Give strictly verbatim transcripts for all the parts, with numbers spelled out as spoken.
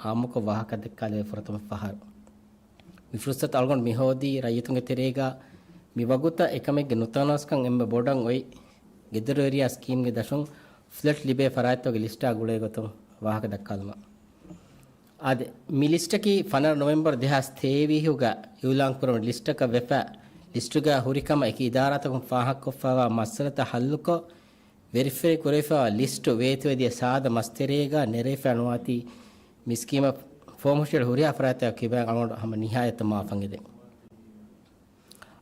އާއްމުކޮށް ވާހަކަ ދައްކާލެވޭ ފުރަތަމަ ފަހަރު. މި ފުރުސަތު އަޅުގަނޑު މި ހޯދީ ރައްޔިތުންގެ ތެރޭގަ މި ވަގުތަށް އެކަމެއްގެ ނުތަނަވަސްކަން އެންމެ ބޮޑަށް އޮތް ގެދޮރުވެރިޔާ ސްކީމްގެ ދަށުން ފްލެޓް ލިބޭ ފަރާތްތަކުގެ ލިސްޓާ ގުޅޭ ގޮތުން ވާހަކަ ދައްކާލުމަށް. އާދެ، މި ލިސްޓަކީ ފަނަރަ ނޮވެމްބަރު ދެހާސް ތޭވީހުގަ އިއުލާން ކުރުނު ލިސްޓަކަށް ވެފަ، ލިސްޓުގަ ހުރި ކަމަށް އެކި އިދާރާތަކުން ފާހަގަކޮށްފައިވާ މައްސަލަތައް ހައްލުކޮށް، ވެރިފައި ކުރެވިފައިވާ ލިސްޓު ވޭތުވެދިޔަ ސާދަ މަސްތެރޭގަ ނެރެފަ ނުވާތީ، މި ސްކީމަށް ފޯމް ހުށައެޅި ހުރިހާ ފަރާތްތަކަށް ކިބައިން އަޅުގަނޑު ހަމަ ނިހާޔަތަށް މަޢާފަށް އެދެން.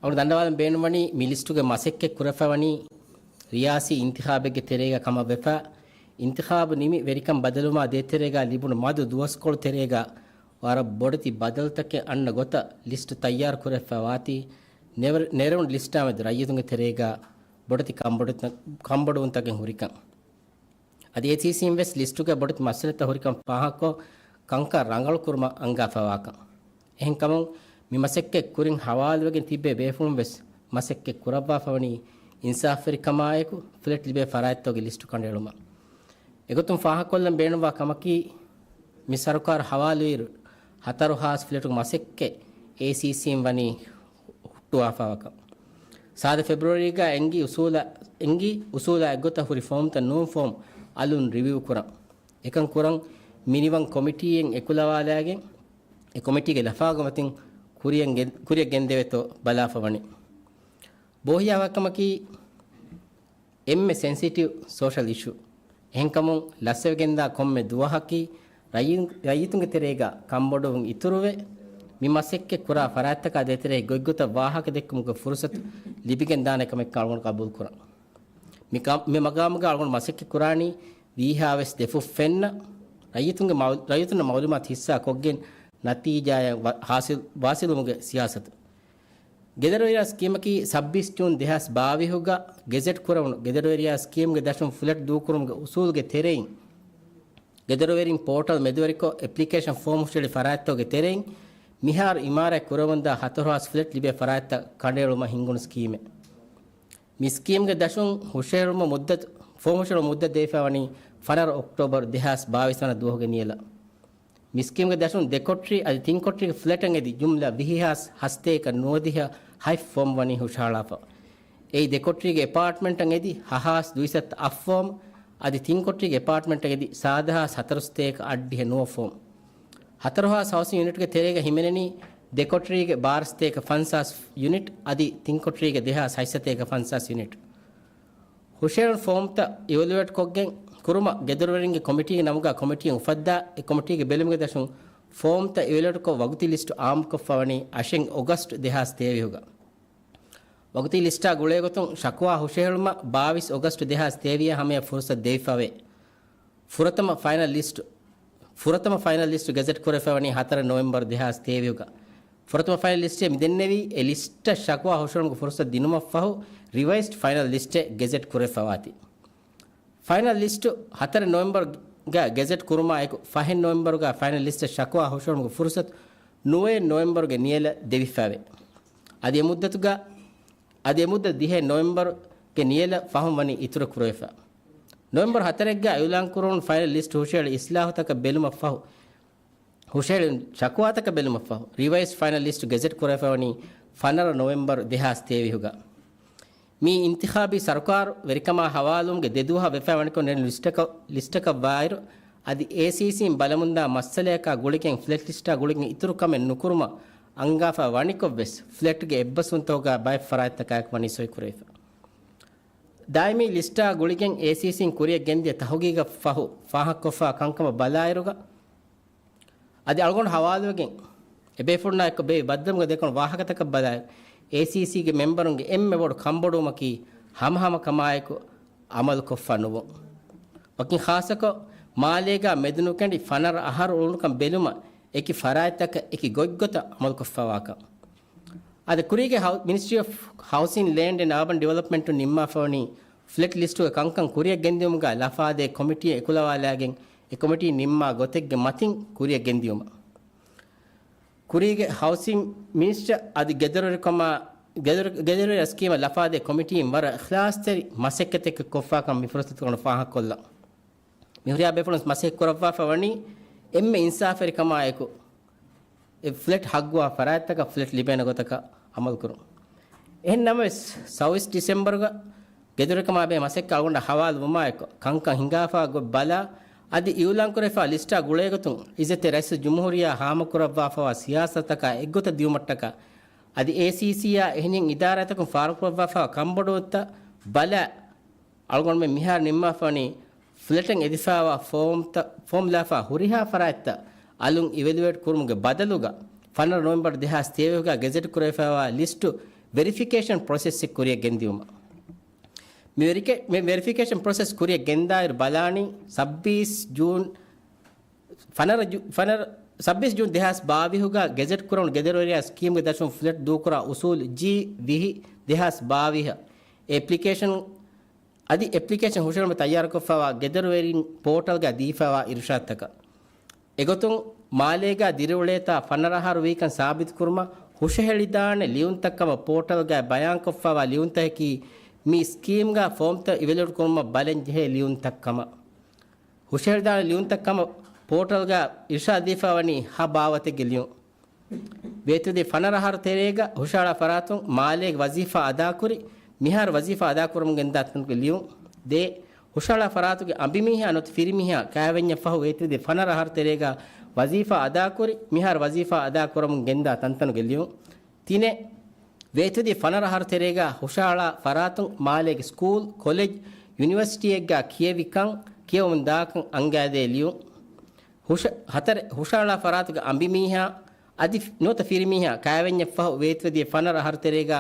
އަޅުގަނޑު ދަންނަވާލަން ބޭނުންވަނީ، މި ލިސްޓުގެ މަސައްކަތް ކުރެފަވަނީ ރިޔާސީ އިންތިޚާބެއްގެ ތެރޭގަ ކަމަށް ވެފަ، އިންތިޚާބު ނިމި ވެރިކަން ބަދަލުވުމާ ދޭތެރޭގަ ލިބުނު މަދު ދުވަސްކޮޅު ތެރޭގަ ވަރަށް ބޮޑެތި ބަދަލުތަކެއް އަންނަ ގޮތަށް ލިސްޓު ތައްޔާރު ކުރެފަ ވާތީ، ނެވެ-، ނެރެވުނު ލިސްޓާމެދު ރައްޔިތުންގެ ތެރޭގަ ބޮޑެތި ކަންބޮޑު-، ކަންބޮޑުވުންތަކެއް ހުރިކަން. އަދި އޭސީސީން ވެސް ލިސްޓުގަ ބޮޑެތި މައްސަލަތައް ހުރިކަން ފާހަގަކޮށް، ކަންކަން ރަނގަޅު ކުރުމަށް އަންގާފަވާކަން. އެހެންކަމުން، މި މަސައްކަތް ކުރިން ހަވާލުވެގެން ތިއްބޭ ބޭފުޅުން ވެސް މަސައްކަތް ކުރައްވާފަވަނީ އިންސާފުވެރިކަމާއެކު ފްލެޓް ލިބޭ ފަރާތްތަކުގެ ލިސްޓު ކަނޑައެޅުމަށް. އެގޮތުން ފާހަގަކޮށްލަން ބޭނުންވާ ކަމަކީ، މި ސަރުކާރު ހަވާލުވިއިރު ހަތަރު ހާސް ފްލެޓުގެ މަސައްކަތް އޭސީސީން ވަނީ ހުއްޓުވާފަވާކަން. ސާދަ ފެބްރުއަރީގަ އެނގި އުސޫލަށް، އެނގި އުސޫލާ އެއްގޮތަށް ހުރި ފޯމްތައް ނޫން ފޯމް އަލުން ރިވިއު ކުރަން. އެކަން ކުރަން މިނިވަން ކޮމިޓީއެއް އެކުލަވާލައިގެން، އެ ކޮމިޓީގެ ލަފާގެ މަތިން ކުރިއަށް ގެ-، ކުރިއަށް ގެންދެވޭތޯ ބަލާފަ ވަނީ. ބޯހިޔާވާ ކަމަކީ، އެންމެ ސެންސިޓިވް ސޯޝަލް އިޝޫ. އެހެންކަމުން ލަސްވެގެންދާ ކޮންމެ ދުވަހަކީ ރައްޔި-، ރައްޔިތުންގެ ތެރޭގަ ކަންބޮޑުވުން އިތުރުވެ، މި މަސައްކަތް ކުރާ ފަރާތްތަކާ ދޭތެރޭ ގޮތްގޮތަށް ވާހަކަ ދެއްކުމުގެ ފުރުސަތު ލިބިގެން ދާނެ ކަމެއް އަޅުގަނޑު ޤަބޫލު ކުރަން. މި ކަ-، މި މަގާމުގަ އަޅުގަނޑު މަސައްކަތް ކުރާނީ ވީހާވެސް ދެފުށް ފެންނަ ރައްޔިތުންގެ މައު-، ރައްޔިތުންނަށް މައުލޫމާތު ހިއްސާ ކޮށްގެން ނަތީޖާއަށް ވަ-، ހާސިލް، ވާސިލުވުމުގެ ސިޔާސަތު. ގެދޮރުވެރިޔާ ސްކީމަކީ ސައްބީސް ޖޫން ދެހާސް ބާވީހުގަ ގެޒެޓް ކުރެވުނު ގެދޮރުވެރިޔާ ސްކީމްގެ ދަށުން ފްލެޓް ދޫކުރުމުގެ އުސޫލުގެ ތެރެއިން، ގެދޮރުވެރިން ޕޯޓަލް މެދުވެރިކޮށް، އެޕްލިކޭޝަން ފޯމް ހުށައެޅި ފަރާތްތަކުގެ ތެރެއިން، މިހާރު އިމާރާތް ކުރެވެމުންދާ ހަތަރު ހާސް ފްލެޓް ލިބޭ ފަރާތްތައް ކަނޑައެޅުމަށް ހިންގުނު ސްކީމެއް. މި ސްކީމްގެ ދަށުން ހުށަހެޅުމަށް މުއްދަތު، ފޯމް ހުށަހެޅުމަށް މުއްދަތު ދެވިފައިވަނީ ފަނަރަ އޮކްޓޯބަރު ދެހާސް ބާވީސް ވަނަ ދުވަހުގެ ނިޔަލަށް. މި ސްކީމްގެ ދަށުން ދެ ކޮޓަރި އަދި ތިން ކޮޓަރީގެ ފްލެޓަށް އެދި ޖުމްލަ ވިހި ހާސް ހަސަތޭކަ ނުވަދިހަ ހަތް ފޯމް ވަނީ ހުށަހަޅާފަ. އެއީ ދެ ކޮޓަރީގެ އެޕާޓްމަންޓަށް އެދި ހަ ހާސް ދުއިސައްތަ އަށް ފޯމް، އަދި ތިން ކޮޓަރީގެ އެޕާޓްމަންޓަށް އެދި ސާދަ ހާސް ހަތަރުސަތޭކަ އަށްޑިހަ ނުވަ ފޯމް. ހަތަރު ހާސް ހައުސިން ޔުނިޓްގެ ތެރޭގަ ހިމެނެނީ ދެ ކޮޓަރީގެ ބާރަ ސަތޭކަ ފަންސާސް ޔުނިޓް އަދި ތިން ކޮޓަރީގެ ދެ ހާސް ހަތްސަތޭކަ ފަންސާސް ޔުނިޓް. ހުށައެޅުނު ފޯމްތައް އިވެލުއޭޓް ކޮށްގެން ކުރުމަށް ގެދޮރުވެރިންގެ ކޮމިޓީގެ ނަމުގަ ކޮމިޓީއެއް އުފައްދާ، އެ ކޮމިޓީގެ ބެލުމުގެ ދަށުން ފޯމްތައް އިވެލުއޭޓްކޮށް ވަގުތީ ލިސްޓު އާއްމުކޮށްފަވަނީ އަށެއް އޮގަސްޓް ދެހާސް ތޭވީހުގަ. ވަގުތީ ލިސްޓާ ގުޅޭގޮތުން ޝަކުވާ ހުށަހެޅުމަށް ބާވީސް އޮގަސްޓް ދެހާސް ތޭވީހަށް ހަމަޔަށް ފުރުސަތު ދެވިފަވޭ. ފުރަތަމަ ފައިނަލް ލިސްޓު، ފުރަތަމަ ފައިނަލް ލިސްޓު ގެޒެޓް ކުރެފަވަނީ ހަތަރަ ނޮވެމްބަރު ދެހާސް ތޭވީހުގަ. ފުރަތަމަ ފައިނަލް ލިސްޓެއް މިދެންނެވީ، އެ ލިސްޓަށް ޝަކުވާ ހުށަހެޅުމުގެ ފުރުސަތު ދިނުމަށްފަހު، ރިވައިސްޑް ފައިނަލް ލިސްޓެއް ގެޒެޓް ކުރެފަވާތީ. ފައިނަލް ލިސްޓު ހަތަރަ ނޮވެމްބަރުގަ ގެޒެޓް ކުރުމާއެކު، ފަހެއް ނޮވެމްބަރުގަ ފައިނަލް ލިސްޓަށް ޝަކުވާ ހުށަހެޅުމުގެ ފުރުސަތު ނުވައެއް ނޮވެމްބަރުގެ ނިޔަލަށް ދެވިފައެވެ. އަދި އެ މުއްދަތުގަ އަދި އެ މުއްދަތު ދިހައެއް ނޮވެމްބަރުގެ ނިޔަލަށް ފަހުން ވަނީ އިތުރު ކުރެވިފަ. ނޮވެމްބަރު ހަތަރެއްގަ އިއުލާން ކުރުނު ފައިނަލް ލިސްޓް ހުށައެޅި އިސްލާހުތަކަށް ބެލުމަށްފަހު، ހުށައެޅި ޝަކުވާތަކަށް ބެލުމަށްފަހު، ރިވައިސް ފައިނަލް ލިސްޓް ގެޒެޓް ކުރެވިފަވަނީ ފަނަރަ ނޮވެމްބަރު ދެހާސް ތޭވީހުގަ. މި އިންތިޚާބީ ސަރުކާރު ވެރިކަމާ ހަވާލުވުމުގެ ދެ ދުވަހަށް ވެފައިވަނިކޮށް ނެރުނު ލިސްޓަކަށް، ލިސްޓަކަށް ވާއިރު، އަދި އޭސީސީން ބަލަމުންދާ މައްސަލަޔަކާ ގުޅިގެން ފްލެޓް ލިސްޓާ ގުޅިގެން އިތުރު ކަމެއް ނުކުރުމަށް އަންގާފަ ވަނިކޮށްވެސް، ފްލެޓްގެ އެއްބަސްވުންތަކުގަ ބައެއް ފަރާތްތަކާއެކު ވަނީ ސޮއިކުރެވިފަ. ދާއިމީ ލިސްޓާ ގުޅިގެން އޭސީސީން ކުރިއަށް ގެންދިޔަ ތަހުގީގަށް ފަހު ފާހަގަކޮށްފާ ކަންކަމަށް ބަލާއިރުގަ، އަދި އަޅުގަނޑު ހަވާލުވެގެން އެބޭފުޅުންނާއެކު ބޭއްވި ބައްދަލުމުގަ ދެކުނު ވާހަކަތަކަށް ބަލާއިރު، އޭސީސީގެ މެމްބަރުންގެ އެންމެ ބޮޑު ކަންބޮޑުވުމަކީ ހަމަހަމަކަމާއެކު އަމަލުކޮށްފަ ނުވުން. ވަކިން ޚާއްޞަކޮށް، މާލޭގަ މެދުނުކެނޑި ފަނަރަ އަހަރު އުޅުނުކަން ބެލުމަށް އެކި ފަރާތްތަކަށް އެކި ގޮތްގޮތަށް އަމަލުކޮށްފަވާކަން. އަދި ކުރީގެ ހައު-، މިނިސްޓްރީ އޮފް ހައުސިން، ލޭންޑް އެންޑް އާބަން ޑިވެލޮޕްމަންޓުން ނިންމާފަވަނީ ފްލެޓް ލިސްޓުގެ ކަންކަން ކުރިއަށް ގެންދިއުމުގަ ލަފާދޭ ކޮމިޓީއެއް އެކުލަވާލައިގެން، އެ ކޮމިޓީ ނިންމާ ގޮތެއްގެ މަތިން ކުރިއަށް ގެންދިއުމަށް. ކުރީގެ ހައުސިން މިނިސްޓަރ އަދި ގެދޮރުވެރިކަމާ، ގެދޮރު-، ގެދޮރުވެރި ސްކީމަށް ލަފާދޭ ކޮމިޓީން ވަރަށް އިޚްލާޞްތެރި މަސައްކަތެއް ކޮށްފާކަން މި ފުރުސަތުގަ ފާހަގަކޮށްލަން. މިހުރިހާ ބޭފުޅުން މަސައްކަތް ކުރައްވާފަ ވަނީ އެންމެ އިންސާފުވެރިކަމާއެކު އެ ފްލެޓް ހައްގުވާ ފަރާތްތަކަށް ފްލެޓް ލިބޭނެ ގޮތަކަށް އަމަލުކުރުން. އެހެން ނަމަވެސް، ސައުވީސް ޑިސެމްބަރުގަ ގެދޮރުކަމާ ބެހޭ މަސައްކަތް އަޅުގަނޑަށް ހަވާލުވުމާއެކު، ކަންކަން ހިނގާފަ ގޮތް ބަލާ، އަދި އިއުލާންކުރެފާ ލިސްޓާ ގުޅޭގޮތުން އިއްޒަތްތެރި ރައީސުލްޖުމްހޫރިއްޔާ ހާމަކުރައްވާފަވާ ސިޔާސަތަކާ އެއްގޮތަށް ދިއުމަށްޓަކާ، އަދި އޭސީސީއާ އެހެނިހެން އިދާރާތަކުން ފާރުކުރައްވާފަ ކަންބޮޑުވުންތައް ބަލާ، އަޅުގަނޑުމެން މިހާރު ނިންމާފަވަނީ ފްލެޓެއް އެދިފައިވާ ފޯމްތައް، ފޯމް ލާފަ ހުރިހާ ފަރާތްތައް އަލުން އިވެލުއޭޓް ކުރުމުގެ ބަދަލުގަ، ފަނަރަ ނޮވެމްބަރު ދެހާސް ތޭވީހުގަ ގެޒެޓް ކުރެވިފައިވާ ލިސްޓު ވެރިފިކޭޝަން ޕްރޮސެސްއެއް ކުރިއަށް ގެންދިއުމަށް. މި ވެރިކޭ-، މި ވެރިފިކޭޝަން ޕްރޮސެސް ކުރިއަށް ގެންދާއިރު ބަލާނީ ސައްބީސް ޖޫން، ފަނަރަ ޖޫ-، ފަނަރަ، ސައްބީސް ޖޫން ދެހާސް ބާވީހުގަ ގެޒެޓް ކުރެވުނު ގެދޮރުވެރިޔާ ސްކީމްގެ ދަށުން ފްލެޓް ދޫކުރާ އުސޫލު ޖީ ވިހި ދެހާސް ބާވީހަށް އެޕްލިކޭޝަން އަދި އެޕްލިކޭޝަން ހުށަހެޅުމަށް ތައްޔާރުކޮށްފައިވާ ގެދޮރުވެރިން ޕޯޓަލްގަ ދީފައިވާ އިރުޝާދުތަކަށް. އެގޮތުން، މާލޭގަ ދިރިއުޅޭތާ ފަނަރަ އަހަރު ވީކަން ސާބިތުކުރުމަށް ހުށަހެޅިދާނެ ލިޔުންތައްކަމަށް ޕޯޓަލްގައި ބަޔާންކޮށްފައިވާ ލިޔުންތަކަކީ، މި ސްކީމްގަ ފޯމްތައް އިވެލުއޭޓް ކުރުމަށް ބަލަން ޖެހޭ ލިޔުންތައްކަމަށް. ހުށަހެޅިދާނެ ލިޔުންތައްކަމަށް ޕޯޓަލްގަ އިރުޝާދު ދީފައިވަނީ ހަ ބާވަތެއްގެ ލިޔުން. ވޭތުވެދިޔަ ފަނަރަ އަހަރު ތެރޭގަ ހުށަހަޅާ ފަރާތުން މާލޭގެ ވަޒީފާ އަދާކުރި، މިހާރު ވަޒީފާ އަދާކުރަމުން ގެންދާ ތަންތަނުގެ ލިޔުން. ދޭ، ހުށަހަޅާ ފަރާތުގެ އަނބިމީހާ ނުވަތަ ފިރިމީހާ ކައިވެންޏަށް ފަހު ވޭތުވެދިޔަ ފަނަރަ އަހަރު ތެރޭގަ ވަޒީފާ އަދާކުރި، މިހާރު ވަޒީފާ އަދާކުރަމުން ގެންދާ ތަންތަނުގެ ލިޔުން. ތިނެއް، ވޭތުވެދިޔަ ފަނަރަ އަހަރު ތެރޭގަ ހުށަހަޅާ ފަރާތުން މާލޭގެ ސްކޫލް، ކޮލެޖް، ޔުނިވަރސިޓީއެއްގަ ކިޔެވިކަން، ކިޔެވުމުން ދާކަން އަންގާދޭ ލިޔުން. ހުށަ-، ހަތަރެއް، ހުށަހަޅާ ފަރާތުގެ އަނބިމީހާ އަދި ނުވަތަ ފިރިމީހާ ކައިވެންޏަށް ފަހު ވޭތުވެދިޔަ ފަނަރަ އަހަރު ތެރޭގަ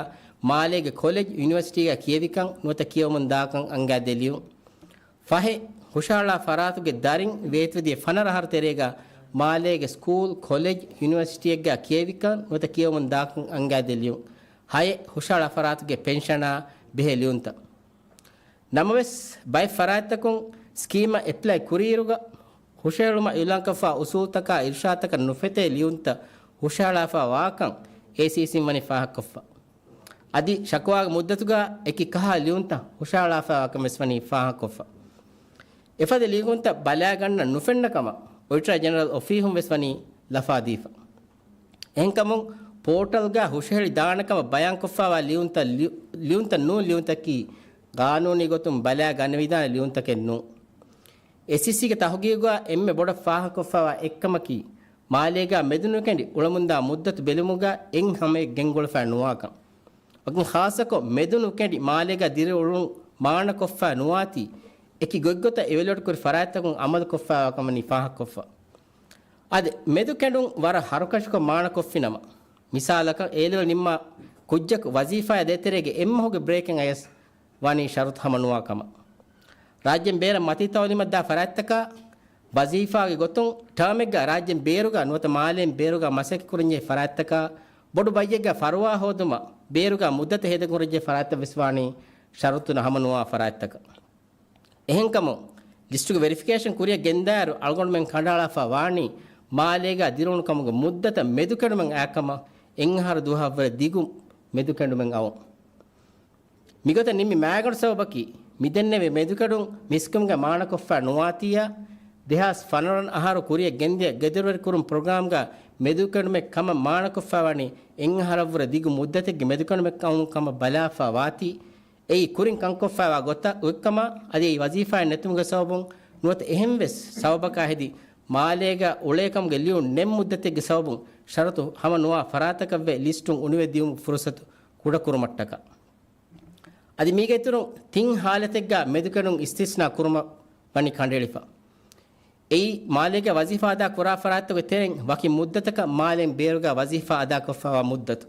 މާލޭގެ ކޮލެޖް، ޔުނިވަރސިޓީގަ ކިޔެވިކަން ނުވަތަ ކިޔެވުމުން ދާކަން އަންގާދޭ ލިޔުން. ފަހެއް، ހުށަހަޅާ ފަރާތުގެ ދަރިން ވޭތުވެދިޔަ ފަނަރަ އަހަރު ތެރޭގަ މާލޭގެ ސްކޫލް، ކޮލެޖް، ޔުނިވަރސިޓީއެއްގަ ކިޔެވިކަން ނުވަތަ ކިޔެވުމުން ދާކަން އަންގާދޭ ލިޔުން. ހައެއް، ހުށަހަޅާ ފަރާތުގެ ޕެންޝަނާ ބެހޭ ލިޔުންތައް. ނަމަވެސް، ބައެއް ފަރާތްތަކުން ސްކީމަށް އެޕްލައި ކުރިއިރުގަ، ހުށަހެޅުމަށް އިއުލާންކޮށްފަ އުސޫލުތަކާ އިރުޝާދުތަކަށް ނުފެތޭ ލިޔުންތައް ހުށަހަޅާފަ ވާކަން އޭސީސީން ވަނީ ފާހަގަކޮށްފަ. އަދި ޝަކުވާގެ މުއްދަތުގަ އެކި ކަހަލަ ލިޔުންތައް ހުށަހަޅާފައިވާކަމަށް ވެސް ވަނީ ފާހަގަކޮށްފަ. އެފަދަ ލިޔުންތައް ބަލާގަންނަން ނުފެންނަ ކަމަށް އޮޑިޓަރ ޖެނެރަލް އޮފީހުން ވެސް ވަނީ ލަފާދީފަ. އެހެންކަމުން، ޕޯޓަލްގަ ހުށަހެޅި ދާނެ ކަމަށް ބަޔާންކޮށްފައިވާ ލިޔުންތައް ލިޔު-، ލިޔުންތައް ނޫން ލިޔުންތަކީ ގާނޫނީ ގޮތުން ބަލާ ގަނެވިދާނެ ލިޔުންތަކެއް ނޫން. އޭސީސީގެ ތަހުގީގުގަ އެންމެ ބޮޑަށް ފާހަގަކޮށްފައިވާ އެއްކަމަކީ، މާލޭގަ މެދުނުކެނޑި އުޅެމުންދާ މުއްދަތު ބެލުމުގަ އެއް ހަމައެއް ގެންގުޅެފައި ނުވާކަން. ވަކިން ޚާއްޞަކޮށް، މެދުނުކެނޑި މާލޭގަ ދިރިއުޅުން މާނަކޮށްފައި ނުވާތީ، އެކި ގޮތްގޮތަށް އިވެލުއޭޓް ކުރި ފަރާތްތަކުން އަމަލުކޮށްފައިވާ ކަމަށް ވަނީ ފާހަގަކޮށްފަ. އަދި، މެދުކެނޑުން ވަރަށް ހަރުކަށިކޮށް މާނަކޮށްފިނަމަ، މިސާލަކަށް، އޭލެވެލް ނިންމާ ކުއްޖަކު ވަޒީފާއާ ދޭތެރޭގެ އެއްމަހުގެ ބްރޭކެއް އަޔަސް ވަނީ ޝަރުތު ހަމަނުވާ ކަމަށް. ރާއްޖޭން ބޭރަށް މަތީ ތައުލީމަށްދާ ފަރާތްތަކާ، ވަޒީފާގެ ގޮތުން ޓާމެއްގަ ރާއްޖޭން ބޭރުގަ ނުވަތަ މާލޭން ބޭރުގަ މަސައްކަތްކުރަންޖެހޭ ފަރާތްތަކާ، ބޮޑު ބައްޔެއްގަ ފަރުވާ ހޯދުމަށް ބޭރުގަ މުއްދަތެއް ހޭދަކުރަންޖެހޭ ފަރާތްތައް ވެސް ވާނީ ޝަރުތު ހަމަނުވާ ފަރާތްތަކަށް. އެހެންކަމުން، ލިސްޓުގެ ވެރިފިކޭޝަން ކުރިއަށް ގެންދާއިރު އަޅުގަނޑުމެން ކަނޑައަޅާފަ ވާނީ، މާލޭގަ ދިރުއުޅުނު ކަމުގެ މުއްދަތަށް މެދުކެނޑުމެއް އައިކަމަށް އެއްއަހަރު ދުވަހަށްވުރެ ދިގު މެދުކެނޑުމެއް އައުން. މިގޮތަށް ނިންމި މައިގަނޑު ސަބަބަކީ، މިދެންނެވި މެދުކެޑުން މިސްކިމްގަ މާނަކޮށްފަ ނުވާތީއާ، ދެހާސް ފަނަރަ އަހަރު ކުރިއަށް ގެންދިޔަ ގެދޮރުވެރި ކުރުން ޕްރޮގްރާމްގަ މެދުކެނޑުމެއް ކަމަށް މާނަކޮށްފަ ވަނީ އެއްއަހަރަށްވުރެ ދިގު މުއްދަތެއްގެ މެދުކެނޑުމެއް ކަމަށް ބަލާފަ ވާތީ، އެއީ ކުރިން ކަންކޮށްފައިވާ ގޮތަށް އޮތްކަމަށް، އަދި އެއީ ވަޒީފާއެއް ނެތުމުގެ ސަބަބުން ނުވަތަ އެހެންވެސް ސަބަބަކާ ހެދި، މާލޭގަ އުޅޭކަމުގެ ލިޔުން ނެތް މުއްދަތެއްގެ ސަބަބުން ޝަރުތު ހަމަ ނުވާ ފަރާތަކަށްވެ ލިސްޓުން އުނިވެ ދިއުމުގެ ފުރުސަތު ކުޑަކުރުމަށްޓަކާ. އަދި މީގެ އިތުރުން ތިން ހާލަތެއްގަ މެދުކެޑުން އިސްތިސްނާ ކުރުމަށް ވަނީ ކަނޑައެޅިފަ. އެއީ، މާލޭގަ ވަޒީފާ އަދާ ކުރާ ފަރާތްތަކުގެ ތެރެއިން ވަކި މުއްދަތަކަށް މާލޭން ބޭރުގަ ވަޒީފާ އަދާކޮށްފައިވާ މުއްދަތު.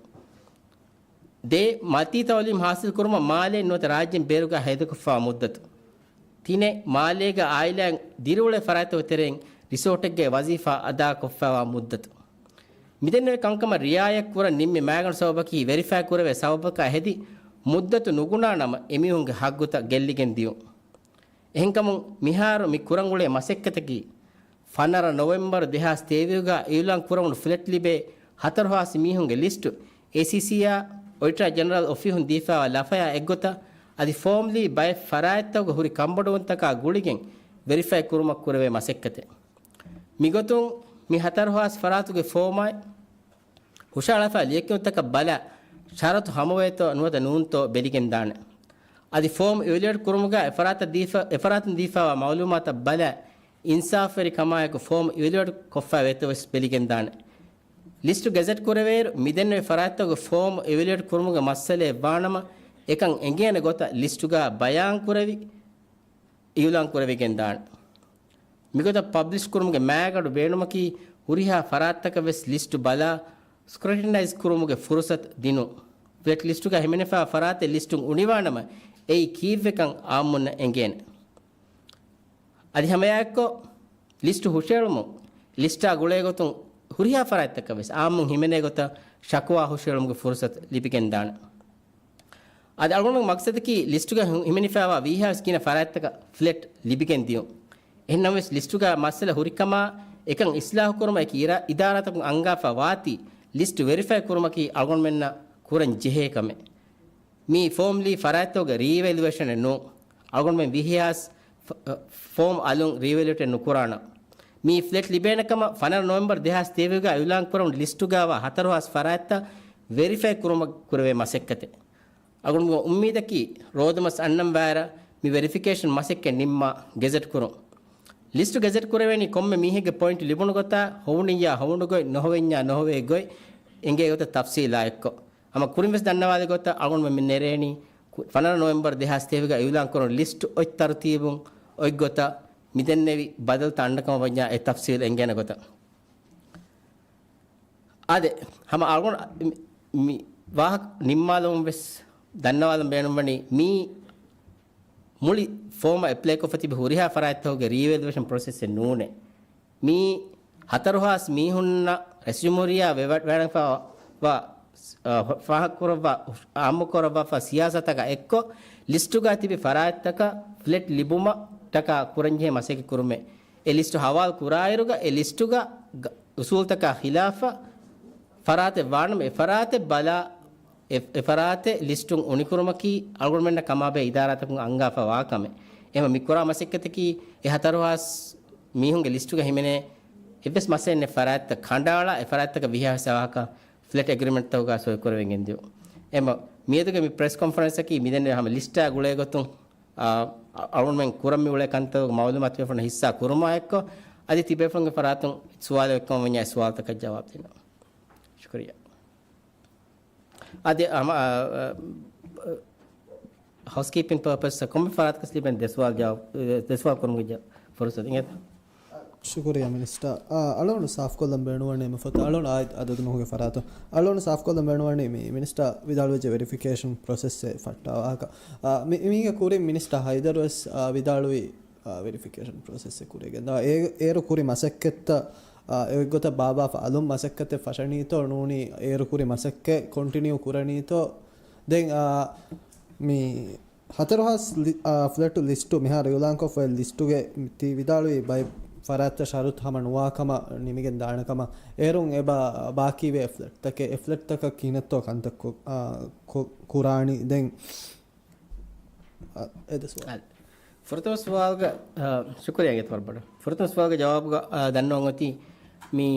ދޭ، މަތީ ތައުލީމް ހާސިލް ކުރުމަށް މާލޭން ނުވަތަ ރާއްޖޭން ބޭރުގަ ހޭދަކޮށްފައިވާ މުއްދަތު. ތިނެއް، މާލޭގަ އާއިލާއިން ދިރިއުޅޭ ފަރާތްތަކުގެ ތެރެއިން ރިސޯޓެއްގައި ވަޒީފާ އަދާކޮށްފައިވާ މުއްދަތު. މިދެންނެވި ކަންކަމަށް ރިއާޔަތް ކުރަން ނިންމި މައިގަނޑު ސަބަބަކީ ވެރިފައި ކުރެވޭ ސަބަބަކާ ހެދި މުއްދަތު ނުގުނާ ނަމަ އެމީހުންގެ ހައްގުތައް ގެއްލިގެން ދިޔުން. އެހެންކަމުން މިހާރު މި ކުރަން އުޅޭ މަސައްކަތަކީ، ފަނަރަ ނޮވެމްބަރު ދެހާސް ތޭވީހުގަ އިއުލާން ކުރެވުނު ފްލެޓް ލިބޭ ހަތަރު ހާސް މީހުންގެ ލިސްޓު އޭސީސީއާ އޮޑިޓަރ ޖެނެރަލް އޮފީހުން ދީފައިވާ ލަފަޔާ އެއްގޮތަށް އަދި ފޯމްލީ ބައެއް ފަރާތްތަކުގަ ހުރި ކަންބޮޑުވުންތަކާ ގުޅިގެން ވެރިފައި ކުރުމަށް ކުރެވޭ މަސައްކަތެއް. މިގޮތުން މި ހަތަރު ހާސް ފަރާތުގެ ފޯމާއި ހުށަހަޅާފަ ލިޔެކިޔުންތަކަށް ބަލާ، ޝަރުތު ހަމަވޭތޯ ނުވަތަ ނޫންތޯ ބެލިގެން ދާނެ. އަދި ފޯމް އިވެލުއޭޓް ކުރުމުގަ އެފަރާތަށް ދީފަ، އެފަރާތުން ދީފައިވާ މައުލޫމާތަށް ބަލާ، އިންސާފުވެރި ކަމާއެކު ފޯމް އިވެލުއޭޓް ކޮށްފަ ވޭތޯ ވެސް ބެލިގެން ދާނެ. ލިސްޓު ގެޒެޓް ކުރެވޭއިރު، މިދެންނެވި ފަރާތްތަކުގެ ފޯމް އިވެލުއޭޓް ކުރުމުގެ މައްސަލައެއް ވާނަމަ، އެކަން އެނގޭނެ ގޮތަށް ލިސްޓުގަ ބަޔާން ކުރެވި، އިއުލާން ކުރެވިގެން ދާނެ. މިގޮތަށް ޕަބްލިޝް ކުރުމުގެ މާގަނޑު ބޭނުމަކީ، ހުރިހާ ފަރާތްތަކަށް ވެސް ލިސްޓު ބަލާ، ސްކްރިޓިނައިޒް ކުރުމުގެ ފުރުސަތު ދިނުން. ފްލެޓް ލިސްޓުގަ ހިމެނިފައި ފަރާތެއް ލިސްޓުން އުނިވާނަމަ، އެއީ ކީއްވެކަން އާއްމުންނަށް އެނގޭނެ. އަދި ހަމައެއާއެއްކޮށް، ލިސްޓު ހުށައެޅުމުން، ލިސްޓާ ގުޅޭގޮތުން ހުރިހާ ފަރާތްތަކަށް ވެސް އާއްމުން ހިމެނޭ ގޮތަށް ޝަކުވާ ހުށައެޅުމުގެ ފުރުސަތު ލިބިގެންދާނެ. އަދި އަޅުގަނޑުގެ މަގްސަދަކީ ލިސްޓުގަ ހި-، ހިމެނިފައިވާ ވީހާވެސް ގިނަ ފަރާތްތަކަށް ފްލެޓް ލިބިގެން ދިޔުން. އެހެންނަމަވެސް ލިސްޓުގަ މައްސަލަ ހުރިކަމާ އެކަން އިސްލާހު ކުރުމަށް އެކި އިރާ-، އިދާރާތަކުން އަންގާފަ ވާތީ، ލިސްޓު ވެރިފައި ކުރުމަކީ އަޅުގަނޑުމެންނަށް ކުރަން ޖެހޭ ކަމެއް. މީ ފޯމް ލީ ފަރާތްތަކުގެ ރީއިވެލުއޭޝަނެއް ނޫން. އަޅުގަނޑުމެން ވިހި ހާސް ފ-، ފޯމް އަލުން ރީއިވެލުއޭޓެއް ނުކުރާނަން. މީ ފްލެޓް ލިބޭނެ ކަމަށް ފަނަރަ ނޮވެމްބަރު ދެހާސް ތޭވީހުގަ އިއުލާން ކުރަމުން ލިސްޓުގައިވާ ހަތަރު ހާސް ފަރާތްތައް ވެރިފައި ކުރުމަށް ކުރެވޭ މަސައްކަތެއް. އަޅުގަނޑުގެ އުއްމީދަކީ ރޯދަމަސް އަންނަން ވާއިރަށް މި ވެރިފިކޭޝަން މަސައްކަތް ނިންމާ ގެޒެޓް ކުރުން. ލިސްޓު ގެޒެޓް ކުރެވޭނީ ކޮންމެ މީހެއްގެ ޕޮއިންޓް ލިބުނު ގޮތާ، ހޮވުނިއްޔާ ހޮވުނު ގޮތް، ނުހޮވިންޏާ ނުހޮވޭ ގޮތް އެނގޭ ގޮތަށް ތަފްސީލާ އެއްކޮށް. ހަމަ ކުރިން ވެސް ދަންނަވާލި ގޮތަށް އަޅުގަނޑުމެން މި ނެރޭނީ ކު-، ފަނަރަ ނޮވެމްބަރު ދެހާސް ތޭވީހުގަ އިއުލާން ކުރުނު ލިސްޓު އޮތް ތަރުތީބުން އޮތް ގޮތަށް މިދެންނެވި ބަދަލުތައް އަންނަ ކަމަށް ވަންޏާ އެ ތަފްސީލް އެނގޭނެ ގޮތަށް. އާދެ، ހަމަ އަޅުގަނޑު މި، މި ވާހަކަ ނިންމާލަމުން ވެސް ދަންނަވާލަން ބޭނުންވަނީ މީ މުޅި ފޯމަށް އެޕްލައިކޮށްފަ ތިބި ހުރިހާ ފަރާތްތަކުގެ ރީއިވެލުއޭޝަން ޕްރޮސެސެއް ނޫނޭ. މީ ހަތަރު ހާސް މީހުންނަށް ރައީސްޖުމްހޫރިއްޔާ ވެވަ-، ވެވަޑައިގެންފަވާ، އަ، ހޮ-، ފާހަގަކުރައްވާ، އާއްމުކުރައްވާފަ ސިޔާސަތަކާ އެއްކޮށް، ލިސްޓުގަ ތިބި ފަރާތްތަކަށް ފްލެޓް ލިބުމަށްޓަކާ ކުރަންޖެހޭ މަސައްކަތް ކުރުމޭ. އެ ލިސްޓު ހަވާލު ކުރާއިރުގަ، އެ ލިސްޓުގަ ގ-، އުސޫލްތަކާ ޚިލާފަށް ފަރާތެއް ވާނަމަ، އެ ފަރާތެއް ބަލާ، އެ، އެ ފަރާތެއް ލިސްޓުން އުނިކުރުމަކީ އަޅުގަނޑުމެންނަށް ކަމާބެހޭ އިދާރާތަކުން އަންގާފަ ވާ ކަމެއް. އެހެން މި ކުރާ މަސައްކަތަކީ އެ ހަތަރު ހާސް މީހުންގެ ލިސްޓުގަ ހިމެނޭ އެއްވެސް މައްސަލައެއް ނެތް ފަރާތްތައް ކަނޑައަޅާ، އެ ފަރާތްތަކަށް ވިހާވެސް އަވަހަކަށް ފްލެޓް އެގްރިމެންޓްތަކުގަ ސޮއި ކުރެވިގެން ދިޔުން. އެމަ މިއަދުގެ މި ޕްރެސް ކޮންފަރެންސަކީ މިދެންނެވި ހަމަ ލިސްޓާ ގުޅޭގޮތުން، އާ، އަޅުގަނޑުމެން ކުރަން މި އުޅޭ ކަންތައް މައުލޫމާތު ބޭފުޅުންނަށް ހިއްސާ ކުރުމާ އެއްކޮށް، އަދި ތިބޭފުޅުންގެ ފަރާތުން ސުވާލެއް ވެއްކަމަށް ވަންޏާ އެ ސުވާލުތަކަށް ޖަވާބު ދިނުން. ޝުކުރިއްޔާ. އަދި ހަމަ، އާ، އާ، ހައުސްކީޕިން ޕަރޕަސް ކޮންމެ ފަރާތަކަސް ލިބެން ދެ ސުވާލު ޖަވާބު، ދެ ސުވާލު ކުރުމުގެ ފުރުސަތު އިނގޭތަ؟ ޝުކުރިއްޔާ މިނިސްޓާ. އާ، އަޅުގަނޑު ސާފުކޮށްލަން ބޭނުންވަނީ އެމަ ފޮތަށް އަޅުގަނޑު އާއި އަދަދު ނުހުގެ ފަރާތުން. އަޅުގަނޑު ސާފުކޮށްލަން ބޭނުންވަނީ މި މިނިސްޓާ ވިދާޅުވެއްޖެ ވެރިފިކޭޝަން ޕްރޮސެސްއެއް ފައްޓާ ވާހަކަ. އާ، މި، މީގެ ކުރިން މިނިސްޓާ ހައިދަރު ވެސް، އާ، ވިދާޅުވި، އާ، ވެރިފިކޭޝަން ޕްރޮސެސްއެއް ކުރިއަށް ގެންދާ. އޭ، އޭރު ކުރި މަސައްކަތްތައް، އާ، އެއޮތްގޮތަށް ބާއްވާފަ އަލުން މަސައްކަތެއް ފަށަނީތޯ ނޫނީ އޭރު ކުރި މަސައްކަތް ކޮންޓިނިއު ކުރަނީތޯ. ދެން، އާ، މި ހަތަރު ހާސް ލި-، އާ، ފްލެޓު ލިސްޓު މިހާރު އިއުލާންކޮށްފައި ލިސްޓުގެ ތި ވިދާޅުވި ބައެއް ފަރާތްތައް ޝަރުތު ހަމަ ނުވާ ކަމަށް ނިމިގެން ދާނެ ކަމަށް. އޭރުން އެބަ ބާކީވޭ ފްލެޓްތަކެއް، އެ ފްލެޓްތަކަށް ކިހިނެއްތޯ ކަންތައް ކު-، އާ، ކު-، ކުރާނީ. ދެން، އާ، އެ ދެ ސުވާލު. ފުރަތަމަ ސުވާލުގަ، އާ، ޝުކުރިއްޔާ އިނގޭތަ ވަރަށް ބޮޑަށް. ފުރަތަމަ ސުވާލުގެ ޖަވާބުގަ، އާ، ދަންނަވަން އޮތީ މި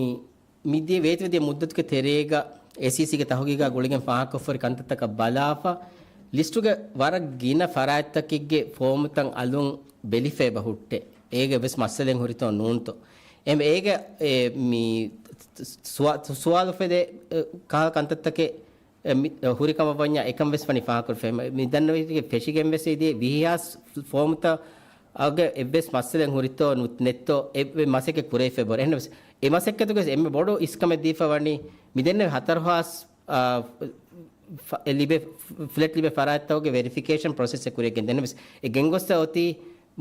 މިދިޔަ ވޭތުވެދިޔަ މުއްދަތުގެ ތެރޭގަ އޭސީސީގެ ތަހުގީގާ ގުޅިގެން ފާހަގަކޮށްފަހުރި ކަންތައްތަކަށް ބަލާފަ، ލިސްޓުގެ ވަރަށް ގިނަ ފަރާތްތަކެއްގެ ފޯމުތައް އަލުން ބެލިފަ އެބަ ހުއްޓޭ. އޭގެ ވެސް މައްސަލައެއް ހުރިތޯ ނޫންތޯ. އެމް އޭގެ އެ މި ސުވާ-، ސުވާލު ފެދޭ، އެ، ކަހަލަ ކަންތައްތަކެއް އެ، މި، އެ، ހުރި ކަމަށް ވަންޏާ އެކަން ވެސް ވަނީ ފާހަގަކުރެފަ. މި ދަންނަވީގެ ފެށިގެން ވެސް އެދިޔަ ވިހިހާސް ފޯމުތައް އަގެ އެއްވެސް މައްސަލައެއް ހުރިތޯ ނު-، ނެތްތޯ އެއްވެ މަސައްކަތް ކުރެވިފަ ބޮޑ. އެހެންވެސް އެ މަސައްކަތުގެ އެންމެ ބޮޑު އިސްކަމެއް ދީފަ ވަނީ މި ދެންނެވި ހަތަރު ހާސް، އާ، ފަ-، އެ ލިބޭ، ފްލެޓް ލިބޭ ފަރާތްތަކުގެ ވެރިފިކޭޝަން ޕްރޮސެސްއެއް ކުރިއަށް ގެންދަން. އެހެންވެސް އެ ގެންގޮސްފަ އޮތީ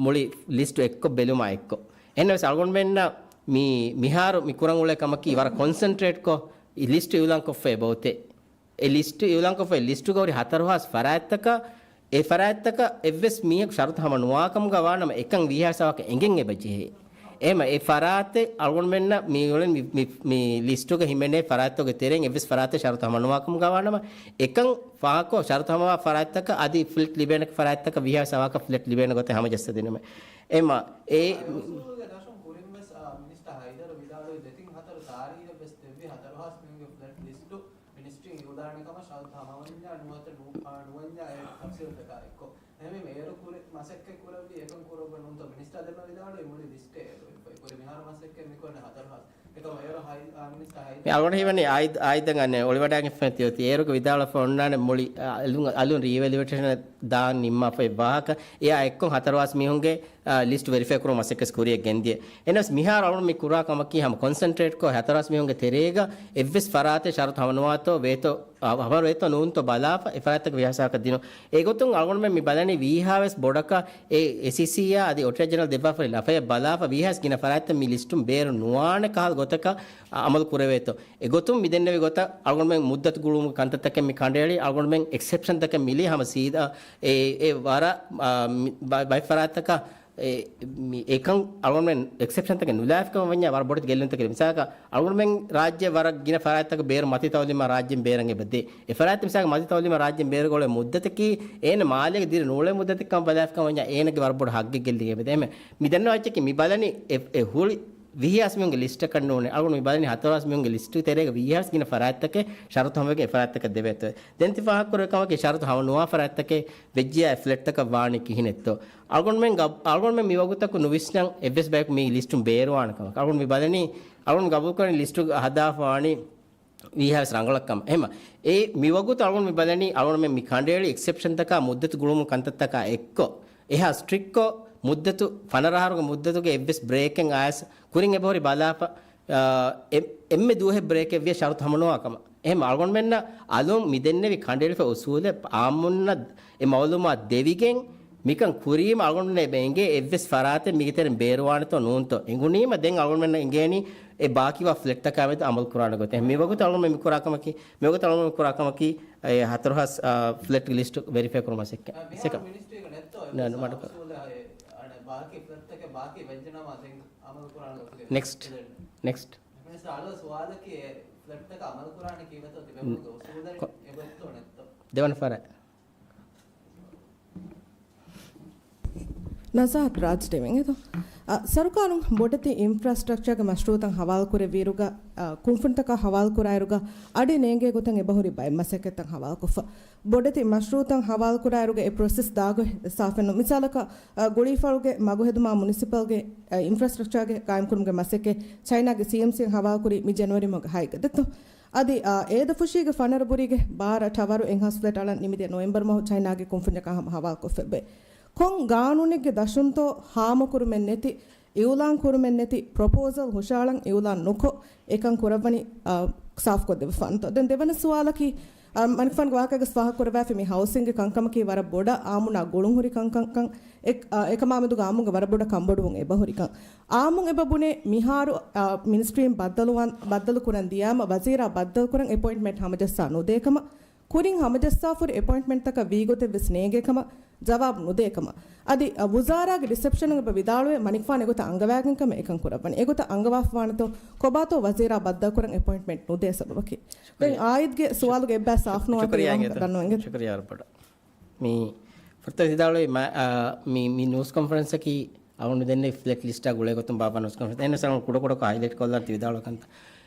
މުޅި ލިސްޓު އެއްކޮށް ބެލުމާ އެއްކޮށް. އެހެންވެސް އަޅުގަނޑުމެންނަށް މި، މިހާރު މި ކުރަން އުޅޭ ކަމަކީ ވަރަށް ކޮންސެންޓްރޭޓްކޮށް އެ ލިސްޓު އިއުލާންކޮށްފަ އެބައޮތޭ. އެ ލިސްޓު އިއުލާންކޮށްފައި ލިސްޓުގަ ހުރި ހަތަރު ހާސް ފަރާތްތަކަށް، އެ ފަރާތްތަކަށް އެއްވެސް މީހަކު ޝަރުތު ހަމަ ނުވާކަމުގަ ވާނަމަ، އެކަން ވީހާސް އަވަހަކަށް އެނގެން އެބަ ޖެހޭ. އެހެމަ އެ ފަރާތެއް އަޅުގަނޑުމެންނަށް މި އުޅެން މި، މި، މި ލިސްޓުގަ ހިމެނޭ ފަރާތްތަކުގެ ތެރެއިން އެއްވެސް ފަރާތެއް ޝަރުތު ހަމަ ނުވާކަމުގަ ވާނަމަ، އެކަން ފާހަގަކޮށް ޝަރުތު ހަމަވާ ފަރާތްތަކަށް އަދި ފްލެޓް ލިބޭނެ ފަރާތްތަކަށް ވީހާސް އަވަހަކަށް ފްލެޓް ލިބޭނެ ގޮތެއް ހަމަޖައްސަދިނުމެ. އެހެމަ އެ އުސޫލުގެ ދަށުން ކުރިން ވެސް، އާ، މިނިސްޓަރ ހައިދަރު ވެސް ދެއްވި ހަތަރު ހާސް މީހުންގެ ފްލެޓް ލިސްޓު މިނިސްޓްރީން އިއުލާން ކަމަށް ޝަރުތު ހަމަވަންޏާ ނުވަތަ ނު-، އާ، ނުވަންޏާ އޭރު ތަފްސީލްތަކާ އެއްކޮށް. އެހެންވީމަ އޭރު ކުރި މަސައްކަތް ކުރެއްވީ އެކަން ކުރައްވަން ނޫންތޯ؟ މިނިސްޓާ ދެންމެ ވިދާޅުވި މުޅި ލިސްޓެއް އޭރު އޮތްފައި. ކުރި މިހާރު މަސައްކަތް މިކޮށްލާ ހަތަރު ހާސް. އެކަމަ އޭރު ހައި-، އާ، މިނިސްޓާ ހައި-، މި އަޅުގަނޑު ހީވަނީ އާއިދް، އާއިދަށް އަނެއް އޮޅިވަޑާގެންފަ ތިއޮތީ. އޭރުގެ ވިދާޅުވެފަ އޮންނާނެ މުޅި، އާ، އަލުން، އަލުން ރީވެލުއޭޝަނަށް ދާން ނިންމާފައި ވާހަކަ. އެއާ އެއްކޮށް ހަތަރު ހާސް މީހުންގެ، އާ، ލިސްޓް ވެރިފައި ކުރުމަށް މަސައްކަތް ކުރިއަށް ގެންދިޔަ. އެހެނަސް މިހާރު އަޅުން މި ކުރާ ކަމަކީ ހަމަ ކޮންސެންޓްރޭޓްކޮށް ހަތަރު ހާސް މީހުންގެ ތެރޭގަ އެއްވެސް ފަރާތެއް ޝަރުތު ހަމަނުވާތޯ ވޭތޯ، އާ، ހަމަރު ވޭތޯ ނޫންތޯ ބަލާފަ އެ ފަރާތްތަކަށް ވިހާސާކަށް ދިނުން. އެގޮތުން އަޅުގަނޑުމެން މި ބަލަނީ ވީހާވެސް ބޮޑަކަށް އެ އެސްއީސީއާ އަދި އޮޓަރ ޖެނެރަލް ދެއްވާފައި ލަފަޔަށް ބަލާފަ ވީހާވެސް ގިނަ ފަރާތްތައް މި ލިސްޓުން ބޭރު ނުވާނެ ކަހަލަ ގޮތަކަށް އަ-، އަމަލު ކުރެވޭތޯ. އެގޮތުން މި ދެންނެވި ގޮތަށް އަޅުގަނޑުމެން މުއްދަތު ގުޅުމުގެ ކަންތައްތަކެއް މި ކަނޑައެޅި، އަޅުގަނޑުމެން އެކްސެޕްޝަންތަކެއް މިލީ ހަމަ ސީދާ އެ، އެ ވަރަށް، އާ، މި ބަ-، ބައެއް ފަރާތްތަކަށް އެ، މި އެކަން އަޅުގަނޑުމެން އެކްސެޕްޝަންތަކެއް ނުލާފިކަމަށް ވަންޏާ ވަރަށް ބޮޑެތި ގެއްލުންތަކެއް. މިސާލަކަށް އަޅުގަނޑުމެން ރާއްޖެ ވަރަށް ގިނަ ފަރާތްތަކަށް ބޭރު މަތި ތައުލީމާ ރާއްޖެން ބޭރަށް އެބަ ދޭ. އެ ފަރާތް މިސާލަކަށް މަތި ތައުލީމާ ރާއްޖެން ބޭރުގަ އުޅޭ މުއްދަތަކީ އޭނަ މާލޭގަ ދިރި ނޫޅޭ މުއްދަތެއް ކަމަށް ބަލާފިކަމަށް ވަންޏާ އޭނަގެ ވަރަށް ބޮޑު ހައްގެއް ގެއްލިގެން އެބަ ދޭ. އެހެން މި ދެންނެވި އެއްޗަކީ މި ބަލަނީ އެ، އެ ހުޅި ވިހި ހާސް މީހުންގެ ލިސްޓަކަށް ނޫނޭ. އަޅުގަނޑު މި ބަލަނީ ހަތަރު ހާސް މީހުންގެ ލިސްޓު ތެރޭގަ ވިހި ހާސް ގިނަ ފަރާތްތަކެއް ޝަރުތު ހަމަވެގެން އެ ފަރާތްތަކަށް ދެވޭތޯ. ދެން ތި ފާހަގަ ކުރެވޭ ކަމަކީ ޝަރުތު ހަމަ ނުވާ ފަރާތްތަކެއް ވެއްޖިއްޔާ އެ ފްލެޓްތަކަށް ވާނީ ކިހިނެއްތޯ؟ އަޅުގަނޑުމެން ގަ-، އަޅުގަނޑުމެން މި ވަގުތަކު ނުވިސްނަން އެއްވެސް ބަޔަކު މި ލިސްޓުން ބޭރުވާނެ ކަމަކަށް. އަޅުގަނޑު މި ބަލަނީ، އަޅުގަނޑު ގަބޫލު ކުރަނީ ލިސްޓު ހަދާފަ ވާނީ ވީހާވެސް ރަނގަޅަށް ކަމަށް. އެހެމަ އެ މި ވަގުތު އަޅުގަނޑު މި ބަލަނީ އަޅުގަނޑުމެން މި ކަނޑައެޅި އެކްސެޕްޝަންތަކާ މުއްދަތު ގުޅުމު ކަންތައްތަކާ އެއްކޮށް، އެހާ ސްޓްރިކްޓްކޮށް މުއްދަތު ފަނަރަ އަހަރުގެ މުއްދަތުގެ އެއްވެސް ބްރޭކެއް އަޔަސް ކުރިން އެބަހުރި ބަލާފަ، އާ، އެ-، އެންމެ ދުވަހެއް ބްރޭކެއް ވިޔަ ޝަރުތު ހަމަނުވާ ކަމަށް. އެހެމަ އަޅުގަނޑުމެންނަށް އަލުން މި ދެންނެވި ކަނޑައެޅިފަ އުސޫލެއް އާއްމުންނަށް އެ މައުލޫމާތު ދެވިގެން، މިކަން ކުރީމަ އަޅުގަނޑުމެން އެބަ އެނގޭ އެއްވެސް ފަރާތެއް މީގެ ތެރެއިން ބޭރުވާނެތޯ ނޫންތޯ އެނގުނީމަ، ދެން އަޅުގަނޑުމެންނަށް އެނގޭނީ އެ ބާކީވާ ފްލެޓްތަކާ މެދު އަމަލު ކުރާނެ ގޮތެއް. މި ވަގުތު އަޅުގަނޑުމެން މި ކުރާ ކަމަކީ، މި ވަގުތު އަޅުގަނޑުމެން މި ކުރާ ކަމަކީ، އެ ހަތަރު ހާސް، އާ، ފްލެޓްގެ ލިސްޓު ވެރިފައި ކުރުމަށް ސެކެ-، ސެކެ-، މިނިސްޓްރީގަ ނެއްތޯ ނަ-، ނު-، މަޑުކަ-، ބާކީ ފްލެޓްތަކެއް ބާކީ ވެއްޖެނަމަ ދެން އަމަލު ކުރާނެ ގޮތުގެ ނެކްސްޓް. ނެކްސްޓް. ސުވާލަކީ އެ ފްލެޓްތަކަށް އަމަލު ކުރާނީ ކީއްވެތޯ ތިބެފުޅުގެ އުސޫލެއް ކޮ-، އެބައޮތްތޯ ނެއްތޯ؟ ދެވަނަ ފަރާތް. ނަޒާހަތް ރާޖް ޑެމިން އެދޯ. އަ، ސަރުކާރުން ބޮޑެތި އިންފްރާސްޓްރަކްޗާގެ މަޝްރޫއުތައް ހަވާލުކުރެއްވިއިރުގަ، އަ، ކުންފުނިތަކާ ހަވާލުކުރާއިރުގަ އަޑި ނޭނގޭ ގޮތަށް އެބަހުރި ބައެއް މަސައްކަތްތައް ހަވާލުކޮށްފަ. ބޮޑެތި މަޝްރޫއުތައް ހަވާލުކުރާއިރުގަ އެ ޕްރޮސެސް ދާގޮތް ސާފެއް ނޫން. މިސާލަކަށް، އަ، ގުޅީފަޅުގެ މަގުހެދުމާ މުނިސިޕަލްގެ، އަ، އިންފްރާސްޓްރަކްޗާގެ ގާއިމްކުރުމުގެ މަސައްކަތް ޗައިނާގެ ސީއެމްސީއިން ހަވާލުކުރީ މި ޖެނުއަރީ މަހުގެ ހައެއްގަ ދެއްތޯ. އަދި، އާ، އޭދަފުށީގެ ފަނަރަ ބުރީގެ ބާރަ ޓަވަރު އެއްހާސް ފްލެޓް އަޅަން ނިމިދިޔަ ނޮވެމްބަރު މަހު ޗައިނާގެ ކުންފުންޏަކާ ހަމަ ހަވާލުކޮށްފައިވޭ. ކޮން ގާނޫނެއްގެ ދަށުންތޯ ހާމަކުރުމެއް ނެތި، އިއުލާން ކުރުމެއް ނެތި، ޕްރޮޕޯސަލް ހުށައަޅަން އިއުލާން ނުކޮށް، އެކަން ކުރައްވަނީ، އާ، ސާފުކޮށްދެއްވަފާނެތޯ؟ ދެން ދެވަނަ ސުވާލަކީ، އާ، މަނިކުފާނުގެ ވާހަކައިގަސް ފާހަގަކުރައްވާފި މި ހައުސިންގގެ ކަންކަމަކީ ވަރަށް ބޮޑަށް އާއްމުންނާ ގުޅުންހުރި ކަންކަންކަން. އެ-، އާ، އެކަމާމެދުގަ އާއްމުންގެ ވަރަށް ބޮޑަށް ކަންބޮޑުވުން އެބަހުރިކަން. އާއްމުން އެބަ ބުނޭ މިހާރު، އާ، މިނިސްޓްރީން ބައްދަލުވާން، ބައްދަލުކުރަން ދިޔާމަ ވަޒީރާ ބައްދަލުކުރަން އެޕޮއިންޓްމަންޓް ހަމަޖައްސާ ނުދޭކަމަށް، ކުރިން ހަމަޖައްސާފަހުރި އެޕޮއިންޓްމަންޓްތަކަށް ވީގޮތެއް ވެސް ނޭނގޭކަމަށް ޖަވާބު ނުދޭކަމަށް. އަދި، އަ، ވުޒާރާގެ ރިސެޕްޝަނުން އެބަ ވިދާޅުވޭ މަނިކުފާނު އެގޮތަށް އަންގަވާގެން ކަމެއް އެކަން ކުރައްވަނީ. އެގޮތަށް އަންގަވާފަވާނެތޯ؟ ކޮބާތޯ ވަޒީރާ ބައްދަލުކުރަން އެޕޮއިންޓްމަންޓް ނުދޭ ސަބަބަކީ؟ ދެން ޝުކުރިއްޔާ. އާއިދްގެ ސުވާލުގެ އެއްބައި ސާފުނުވާތީ ޝުކުރިއްޔާ ވާހަކަ އިނގޭތޯ. ދަންނަވަން އިނގޭ. ޝުކުރިއްޔާ ވަރަށް ބޮޑަށް. މި ފުރަތަމަ ވިދާޅުވީ މަ-، އާ، މި، މި ނޫސް ކޮންފަރެންސަކީ އަޅުގަނޑު ދެންނެވި ފްލެޓް ލިސްޓާ ގުޅޭ ގޮތުން ބާއްވާ ނޫސް ކޮންފަރެންސް. އެހެނަސް އަޅުގަނޑު ކުޑަކުޑަކޮށް ހައިލައިޓް ކޮށްލާން ތި ވިދާޅުވި ކަންތައް.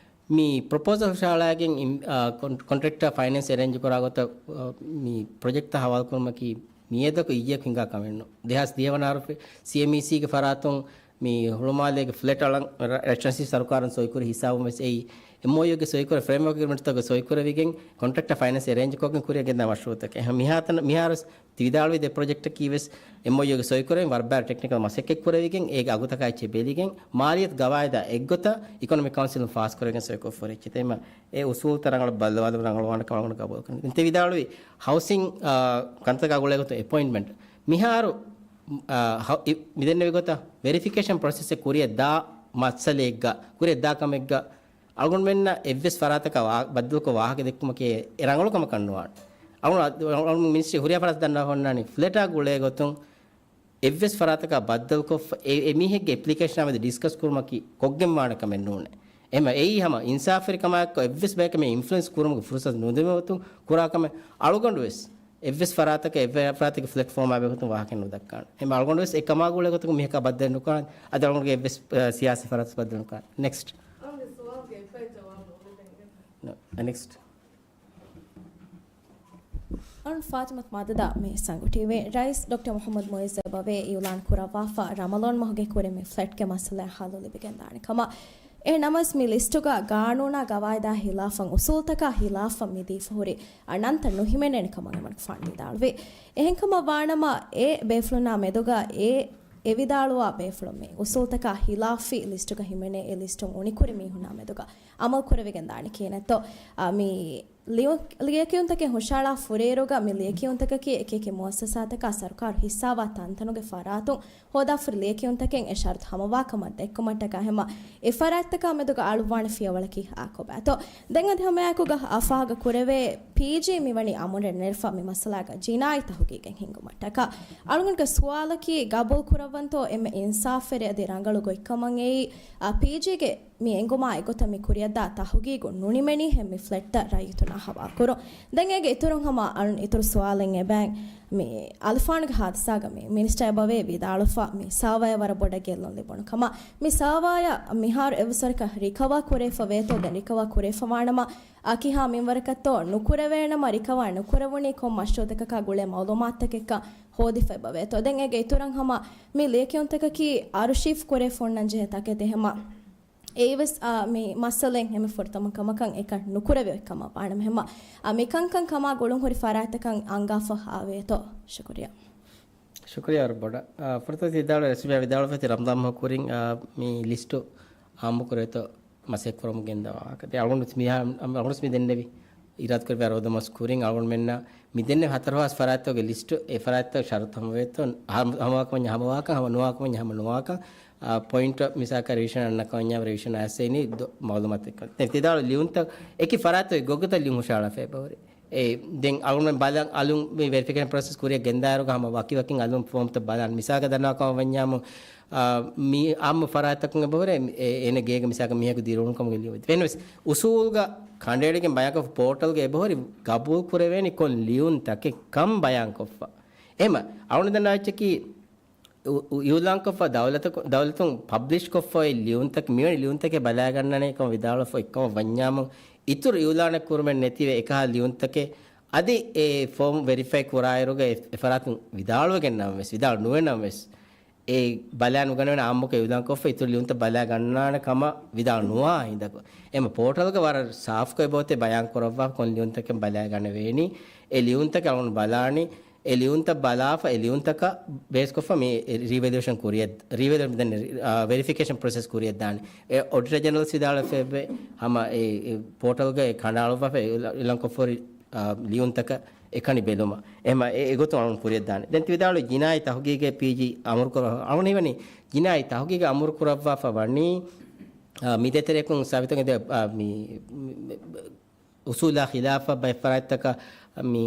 މި ޕްރޮޕޯސަލް ހުށަހަޅާގެން އިން-، އާ، ކޮން-، ކޮންޓްރެކްޓަރ ފައިނޭންސް އެރޭންޖް ކުރާ ގޮތަށް، އާ، މި ޕްރޮޖެކްޓްތައް ހަވާލުކުރުމަކީ މިއަދަކު އިއްޔެއަކު ހިނގާ ކަމެއް ނޫން. ދެހާސް ދިހަ ވަނަ އަހަރު ސީއެމްއީސީގެ ފަރާތުން މި ހުޅުމާލޭގެ ފްލެޓް އަޅަން ރަ-، ރައްޝަން ސީ ސަރުކާރުން ސޮއިކުރި ހިސާބުން ވެސް އެއީ އެމްއޯޔޫގެ ސޮއިކުރެ ފްރޭމްވަރކް އެގްރިމެންޓްތަކުގެ ސޮއިކުރެވިގެން ކޮންޓްރެކްޓަރ ފައިނޭންސް އެރޭންޖް ކޮށްގެން ކުރިއަށް ގެންދާ މަޝްރޫއުތަކެއް. މިހާތަނަށް މިހާރު ތި ވިދާޅުވި ދެ ޕްރޮޖެކްޓަކީ ވެސް އެމްއޯޔޫގެ ސޮއިކުރެވިން ވަރަށް ބާރަށް ޓެކްނިކަލް މަސައްކަތް ކުރެވިގެން، އޭގެ އަގުތަކާ އެއްޗެއް ބެލިގެން، މާލިޔަތު ގަވާއިދާ އެއްގޮތަށް އިކޮނޮމިކް ކައުންސިލުން ފާސްކުރެވިގެން ސޮއިކޮށްފަ ހުރި އެއްޗެއް. އެހެންވީމަ އެ އުސޫލުތައް ރަނގަޅަށް ބައްލަވާލުމުން ރަނގަޅުވާނެ ކަމަށް ގަބޫލުކުރަން. ދެން ތި ވިދާޅުވި ހައުސިން، އާ، ކަންތަކާ ގުޅޭ ގޮތުން އެޕޮއިންޓްމަންޓް. މިހާރު، އާ، ހަ-، އި-، މިދެންނެވި ގޮތަށް ވެރިފިކޭޝަން ޕްރޮސެސްއެއް ކުރިއަށް ދާ މައްސަލައެއްގަ، ކުރިއަށް ދާ ކަމެއްގަ، އަޅުގަނޑުމެންނަށް އެއްވެސް ފަރާތަކަށް ވާ-، ބައްދަލުކޮށް ވާހަކަ ދެއްކުމަކީ އެ ރަނގަޅު ކަމަކަށް ނުވާނެ. އަޅުގަނޑު، އަޅުގަނޑު މިނިސްޓްރީ ހުރިހާ ފަރާތަށް ދަންނަވަން އޮންނާނީ ފްލެޓާ ގުޅޭ ގޮތުން އެއްވެސް ފަރާތަކާ ބައްދަލުކޮށްފަ އެ، އެ މީހެއްގެ އެޕްލިކޭޝަނާ މެދު ޑިސްކަސް ކުރުމަކީ ކޮށްގެން ވާނެ ކަމެއް ނޫނޭ. އެހެންވީމަ އެއީ ހަމަ އިންސާފުވެރިކަމާއެއްކޮށް އެއްވެސް ބަޔަކަށް މި އިންފްލުއެންސް ކުރުމުގެ ފުރުސަތު ނުދެމި ގޮތުން ކުރާ ކަމެއް. އަޅުގަނޑު ވެސް އެއްވެސް ފަރާތަކަށް އެއްވެ-، ފަރާތެއްގެ ފްލެޓް ފޯމާ ބެހުތުން ވާހަކަ ނުދައްކާނެ. އެހެންވީމަ އަޅުގަނޑު ވެސް އެ ކަމާ ގުޅޭ ގޮތަކުން މީހަކާ ބައްދަލު ނުކުރާނެ. އަދި އަޅުގަނޑުގެ އެއްވެސް، އަ، ސިޔާސީ ފަރާތަކަށް ބައްދަލު ނުކުރާނެ. ނެކްސްޓް. ނެކްސްޓް. އަޅުން ފާތިމަތު މަދަދާ މި ސަނގު ޓީވީ. ރައީސް ޑޮކްޓަރ މުޙައްމަދު މުޢިއްޒު އެބަވޭ އިޢުލާން ކުރައްވާފަ ރަމަޟާން މަހުގެ ކުރިން މި ފްލެޓްގެ މައްސަލައަށް ހައްލު ލިބިގެންދާނެ ކަމަށް. އެހެން ނަމަވެސް މި ލިސްޓުގަ ގާނޫނާ ގަވާއިދާ ހިލާފަށް އުސޫލުތަކާ ހިލާފަށް މި ދީފަ ހުރި ނަންތައް ނުހިމެނޭނެ ކަމަށް އެމަނިކުފާނު ވިދާޅުވި. އެހެންކަމަށް ވާނަމަ އެ ބޭފުޅުންނާ މެދުގަ އެ އެ ވިދާޅުވާ ބޭފުޅުން މި އުސޫލުތަކާ ހިލާފީ ލިސްޓުގަ ހިމެނޭ އެ ލިސްޓުން އުނިކުރި މީހުންނާ މެދުގަ އަމަލު ކުރެވިގެންދާނެ ކިހިނެއްތޯ؟ އާ، މި ލިޔު-، ލިޔެކިޔުންތަކެއް ހުށައަޅާ ފުރިއިރުގަ މި ލިޔެކިޔުންތަކަކީ އެކިއެކި މުއައްސަސާތަކާ ސަރުކާރު ހިއްސާވާ ތަންތަނުގެ ފަރާތުން ހޯދާފަހުރި ލިޔެކިޔުންތަކެއް އެ ޝަރުތު ހަމަވާކަމަށް ދެއްކުމަށްޓަކާ ހަމަ އެ ފަރާތްތަކާ މެދުގަ އަޅުއްވާނެ ފިޔަވަޅަކީ އާކޮބާތޯ؟ ދެން އަދި ހަމައެކުގަ އާ ފާހަގަ ކުރެވޭ ޕީޖީ މިވަނީ އަމުރެއް ނެރެފަ މި މައްސަލާގަ ޖިނާއީ ތަހުގީގެއް ހިންގުމަށްޓަކާ. އަޅުގަނޑުގެ ސުވާލަކީ ގަބޫލު ކުރައްވަންތޯ އެންމެ އިންސާފްވެރި އަދި ރަނގަޅު ގޮތްކަމަށް އެއީ، އާ، ޕީޖީގެ މި އެނގުމާ އެގޮތަށް މި ކުރިއަށްދާ ތަހުގީގު ނުނިމެނީހެން މި ފްލެޓްތައް ރައްޔިތުންނާ ހަވާލުކުރުން. ދެން އޭގެ އިތުރުން ހަމަ އަޅުން އިތުރު ސުވާލެއް އެބައިން މި އަލިފާނުގެ ހާދިސާގަ މި މިނިސްޓަރ އެބަވޭ ވިދާޅުފަ މި ސާވާޔަށް ވަރަށް ބޮޑަށް ގެއްލުން ލިބުނު ކަމަށް. މި ސާވާޔަށް މިހާރު އެއްވެސް ވަރަކަށް ރިކަވާ ކުރެވިފަ ވޭތޯ؟ ދެން ރިކަވާ ކުރެވިފަ ވާނަމަ އާ ކިހާ މިންވަރަކަށްތޯ ނުކުރެވޭނަމަ ރިކަވާ ނުކުރެވުނީ ކޮން މަޝްރޫއުތަކަކާ ގުޅޭ މައުލޫމާތުތަކެއްކަން ހޯދިފަ އެބަވޭތޯ؟ ދެން އޭގެ އިތުރަށް ހަމަ މި ލިޔެކިޔުންތަކަކީ އާރުޝީފް ކުރެވިފަ އޮންނަން ޖެހޭ ތަކެތި ހަމަ އެއީވެސް، އާ، މި މައްސަލައެއް ހަމަ ފުރަތަމަ ކަމަކަށް އެކަން ނުކުރެވޭ ކަމަށް ވާނަމަ ހަމަ، އާ، މިކަންކަން ކަމާ ގުޅުންހުރި ފަރާތްތަކަށް އަންގާފަ އާވޭތޯ؟ ޝުކުރިއްޔާ. ޝުކުރިއްޔާ ވަރަށް ބޮޑަށް. އާ، ފުރަތަމަ ވިދާޅުވެ، ރަސްމިއްޔާ ވިދާޅުވެފަ އޮތީ ރަމަޟާން މަހު ކުރިން، އާ، މި ލިސްޓު އާއްމު ކުރޭތޯ މަސައްކަތް ކުރަމުން ގެންދަވާ ވާހަކަ. ދެން އަޅުގަނޑު މިހާ-، އަޅުގަނޑު މި ދެންނެވި އިރާދަކުރެއްވި އަރަ ހަތަރު ހާސް ފަރާތްތަކުގެ ލިސްޓު، އެ ފަރާތްތަކުގެ ލިސްޓު، އެ ފަރާތްތަކުގެ ޝަރުތު ހަމަވޭތޯ، ހަމަ-، ހަމަވާކަމަށް ހަމަވާކަން، ހަމަ ނުވާކަމަށް ހަމަ ނުވާކަން، އާ، ޕޮއިންޓް މިސާލަކަށް ރިވިޝަން އަންނަ ކަމަށް ރިވިޝަން އައިސް އިނީ ދޮ-، މައުލޫމާތު އެއްކޮށް. ދެން ތި ވިދާޅުވި ލިޔުންތައް އެކި ފަރާތްތަކުގެ ގޮތްގޮތަށް ލިޔުން ހުށައަޅާފަ އެބަހުރި. އެ، ދެން އަޅުގަނޑުމެން ބަލަން އަލުން މި ވެރިފިކޭޝަން ޕްރޮސެސް ކުރިއަށް ގެންދާއިރުގަ ހަމަ ވަކިވަކިން އަލުން ފޯމްތައް ބަލާން. މިސާލަކަށް ދަންނަވާކަމަށް ވަންޏާމު، އާ، މި އާއްމު ފަރާތްތަކުން އެބަހުރޭ، އެ، އޭނަ ގޭގަ މިސާލަކަށް މީހަކު ދިރިއުޅުނު ކަމުގެ ލިޔުން. އެހެންވެސް އުސޫލުގަ ކަނޑައެޅިގެން ބަޔާންކޮށްފަ ޕޯޓަލްގަ އެބަހުރި ގަބޫލު ކުރެވޭނީ ކޮން ލިޔުންތަކެއް ކަން ބަޔާންކޮށްފަ. އެހެމަ އަޅުގަނޑު ދަންނަވާ އެއްޗަކީ، އު-، އު-، އިއުލާންކޮށްފަ ދައުލަތަކު-، ދައުލަތުން ޕަބްލިޝްކޮށްފަ އޮތް ލިޔުންތަކެއް، މިވެނި ލިޔުންތަކެއް ބަލާގަންނާނެ ކަމަށް ވިދާޅުވެފަ އޮތްކަމަށް ވަންޏާމު، އިތުރު އިއުލާނެއް ކުރުމެއް ނެތިވެ އެކަހަލަ ލިޔުންތަކެއް އަދި އެ ފޯމް ވެރިފައި ކުރާއިރުގަ އެ، އެ ފަރާތުން ވިދާޅުވެގެން ނަމަވެސް، ވިދާޅު ނުވެ ނަމަވެސް، އެ ބަލާ ނުގަނެވޭނެ އާއްމުކޮށް އިއުލާންކޮށްފަ އިތުރު ލިޔުންތައް ބަލާ ގަންނާނެ ކަމަށް ވިދާޅު ނުވާ ހިނދަކު. އެމަ ޕޯޓަލްގަ ވަރަށް ސާފުކޮށް އެބައޮތޭ ބަޔާން ކުރައްވާ ކޮން ލިޔުންތަކެއް ބަލާ ގަނެވޭނީ. އެ ލިޔުންތަކެއް އަޅުގަނޑު ބަލާނީ. އެ ލިޔުންތައް ބަލާފަ، އެ ލިޔުންތަކަށް ބޭސްކޮށްފަ މި ރީވެލުއޭޝަން ކުރިއަށް، ރީވެލު-، ދެން، އާ، ވެރިފިކޭޝަން ޕްރޮސެސް ކުރިއަށް ދާނެ. އެ އޮޑިޓަރ ޖެނެރަލް ވިދާޅުވެފަ އެބަ ހަމަ އެ، އެ ޕޯޓަލްގަ އެ ކަނޑައަޅުއްވާފަ އިއުލާންކޮށްފަ ހުރި، އާ، ލިޔުންތަކަށް އެކަނި ބެލުމަށް. އެހެމަ އެ، އެގޮތުން އަޅުން ކުރިއަށް ދާނެ. ދެން ތި ވިދާޅުވި ޖިނާއީ ތަހުގީގެއް ޕީޖީ އަމުރު ކުރ-، އަޅުން ހީވަނީ ޖިނާއީ ތަހުގީގެއް އަމުރު ކުރައްވާފަ ވަނީ، އާ، މި ދޭތެރެއަކުން ސާބިތު އެދެ، އާ، މި، މި، މި، އުސޫލާ ޚިލާފަށް ބައެއް ފަރާތްތަކަށް މި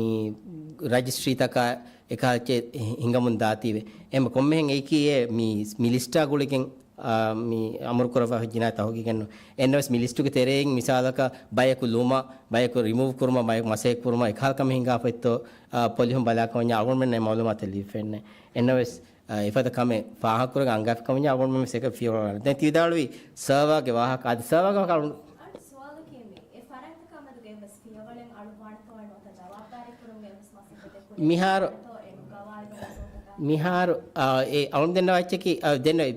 ރަޖިސްޓްރީތަކާ އެކަހަލަ އެއްޗެއް ހިނގަމުން ދާތީވެ. އެހެން ކޮންމެހެން އެއީކީއޭ މި، މި ލިސްޓާ ގުޅިގެން، އާ، މި އަމުރު ކުރައްވާފަ ޖިނާއީ ތަހުގީގެއްނު. އެހެންނަމަވެސް މި ލިސްޓުގެ ތެރެއިން މިސާލަކަށް ބަޔަކު ލުމަށް، ބަޔަކު ރިމޫވް ކުރުމަށް، ބަޔަކު މަސައްކަތް ކުރުމަށް އެކަހަލަ ކަމެއް ހިނގާފަ އޮތްތޯ، އާ، ޕޮލިހުން ބަލާކަމަށް ވަންޏާ އަޅުގަނޑުމެންނަށް މައުލޫމާތެއް ލިބިފައެއްނެއް. އެހެންނަމަވެސް، އާ، އެފަދަ ކަމެއް ފާހަގަކުރެވިގެން އަންގާފި ކަމަށް ވަންޏާ އަޅުގަނޑުމެން ވެސް އެކަން ފިޔަވަޅު އަޅަން. ދެން ތި ވިދާޅުވީ ސަރވާގެ ވާހަކަ. އަދި ސަރވާގެ ވާހަކަ އަޅު-، އަދި ސުވާލަކީ މި، އެ ފަރާތްތަކާ މެދުގަ އެއްވެސް ފިޔަވަޅެއް އަޅުއްވާނެތޯ ނުވަތަ ޖަވާބުދާރީ ކުރުމުގެ އެއްވެސް މަސައްކަތެއް ކުރީ މިހާރު، ނުވާނެތޯ އެން ގަވާއިދު އުސޫލުތަކާ؟ މިހާރު، އާ، އެ އަޅުން ދެންނަވާ އެއްޗަކީ، އާ، ދެން އެ،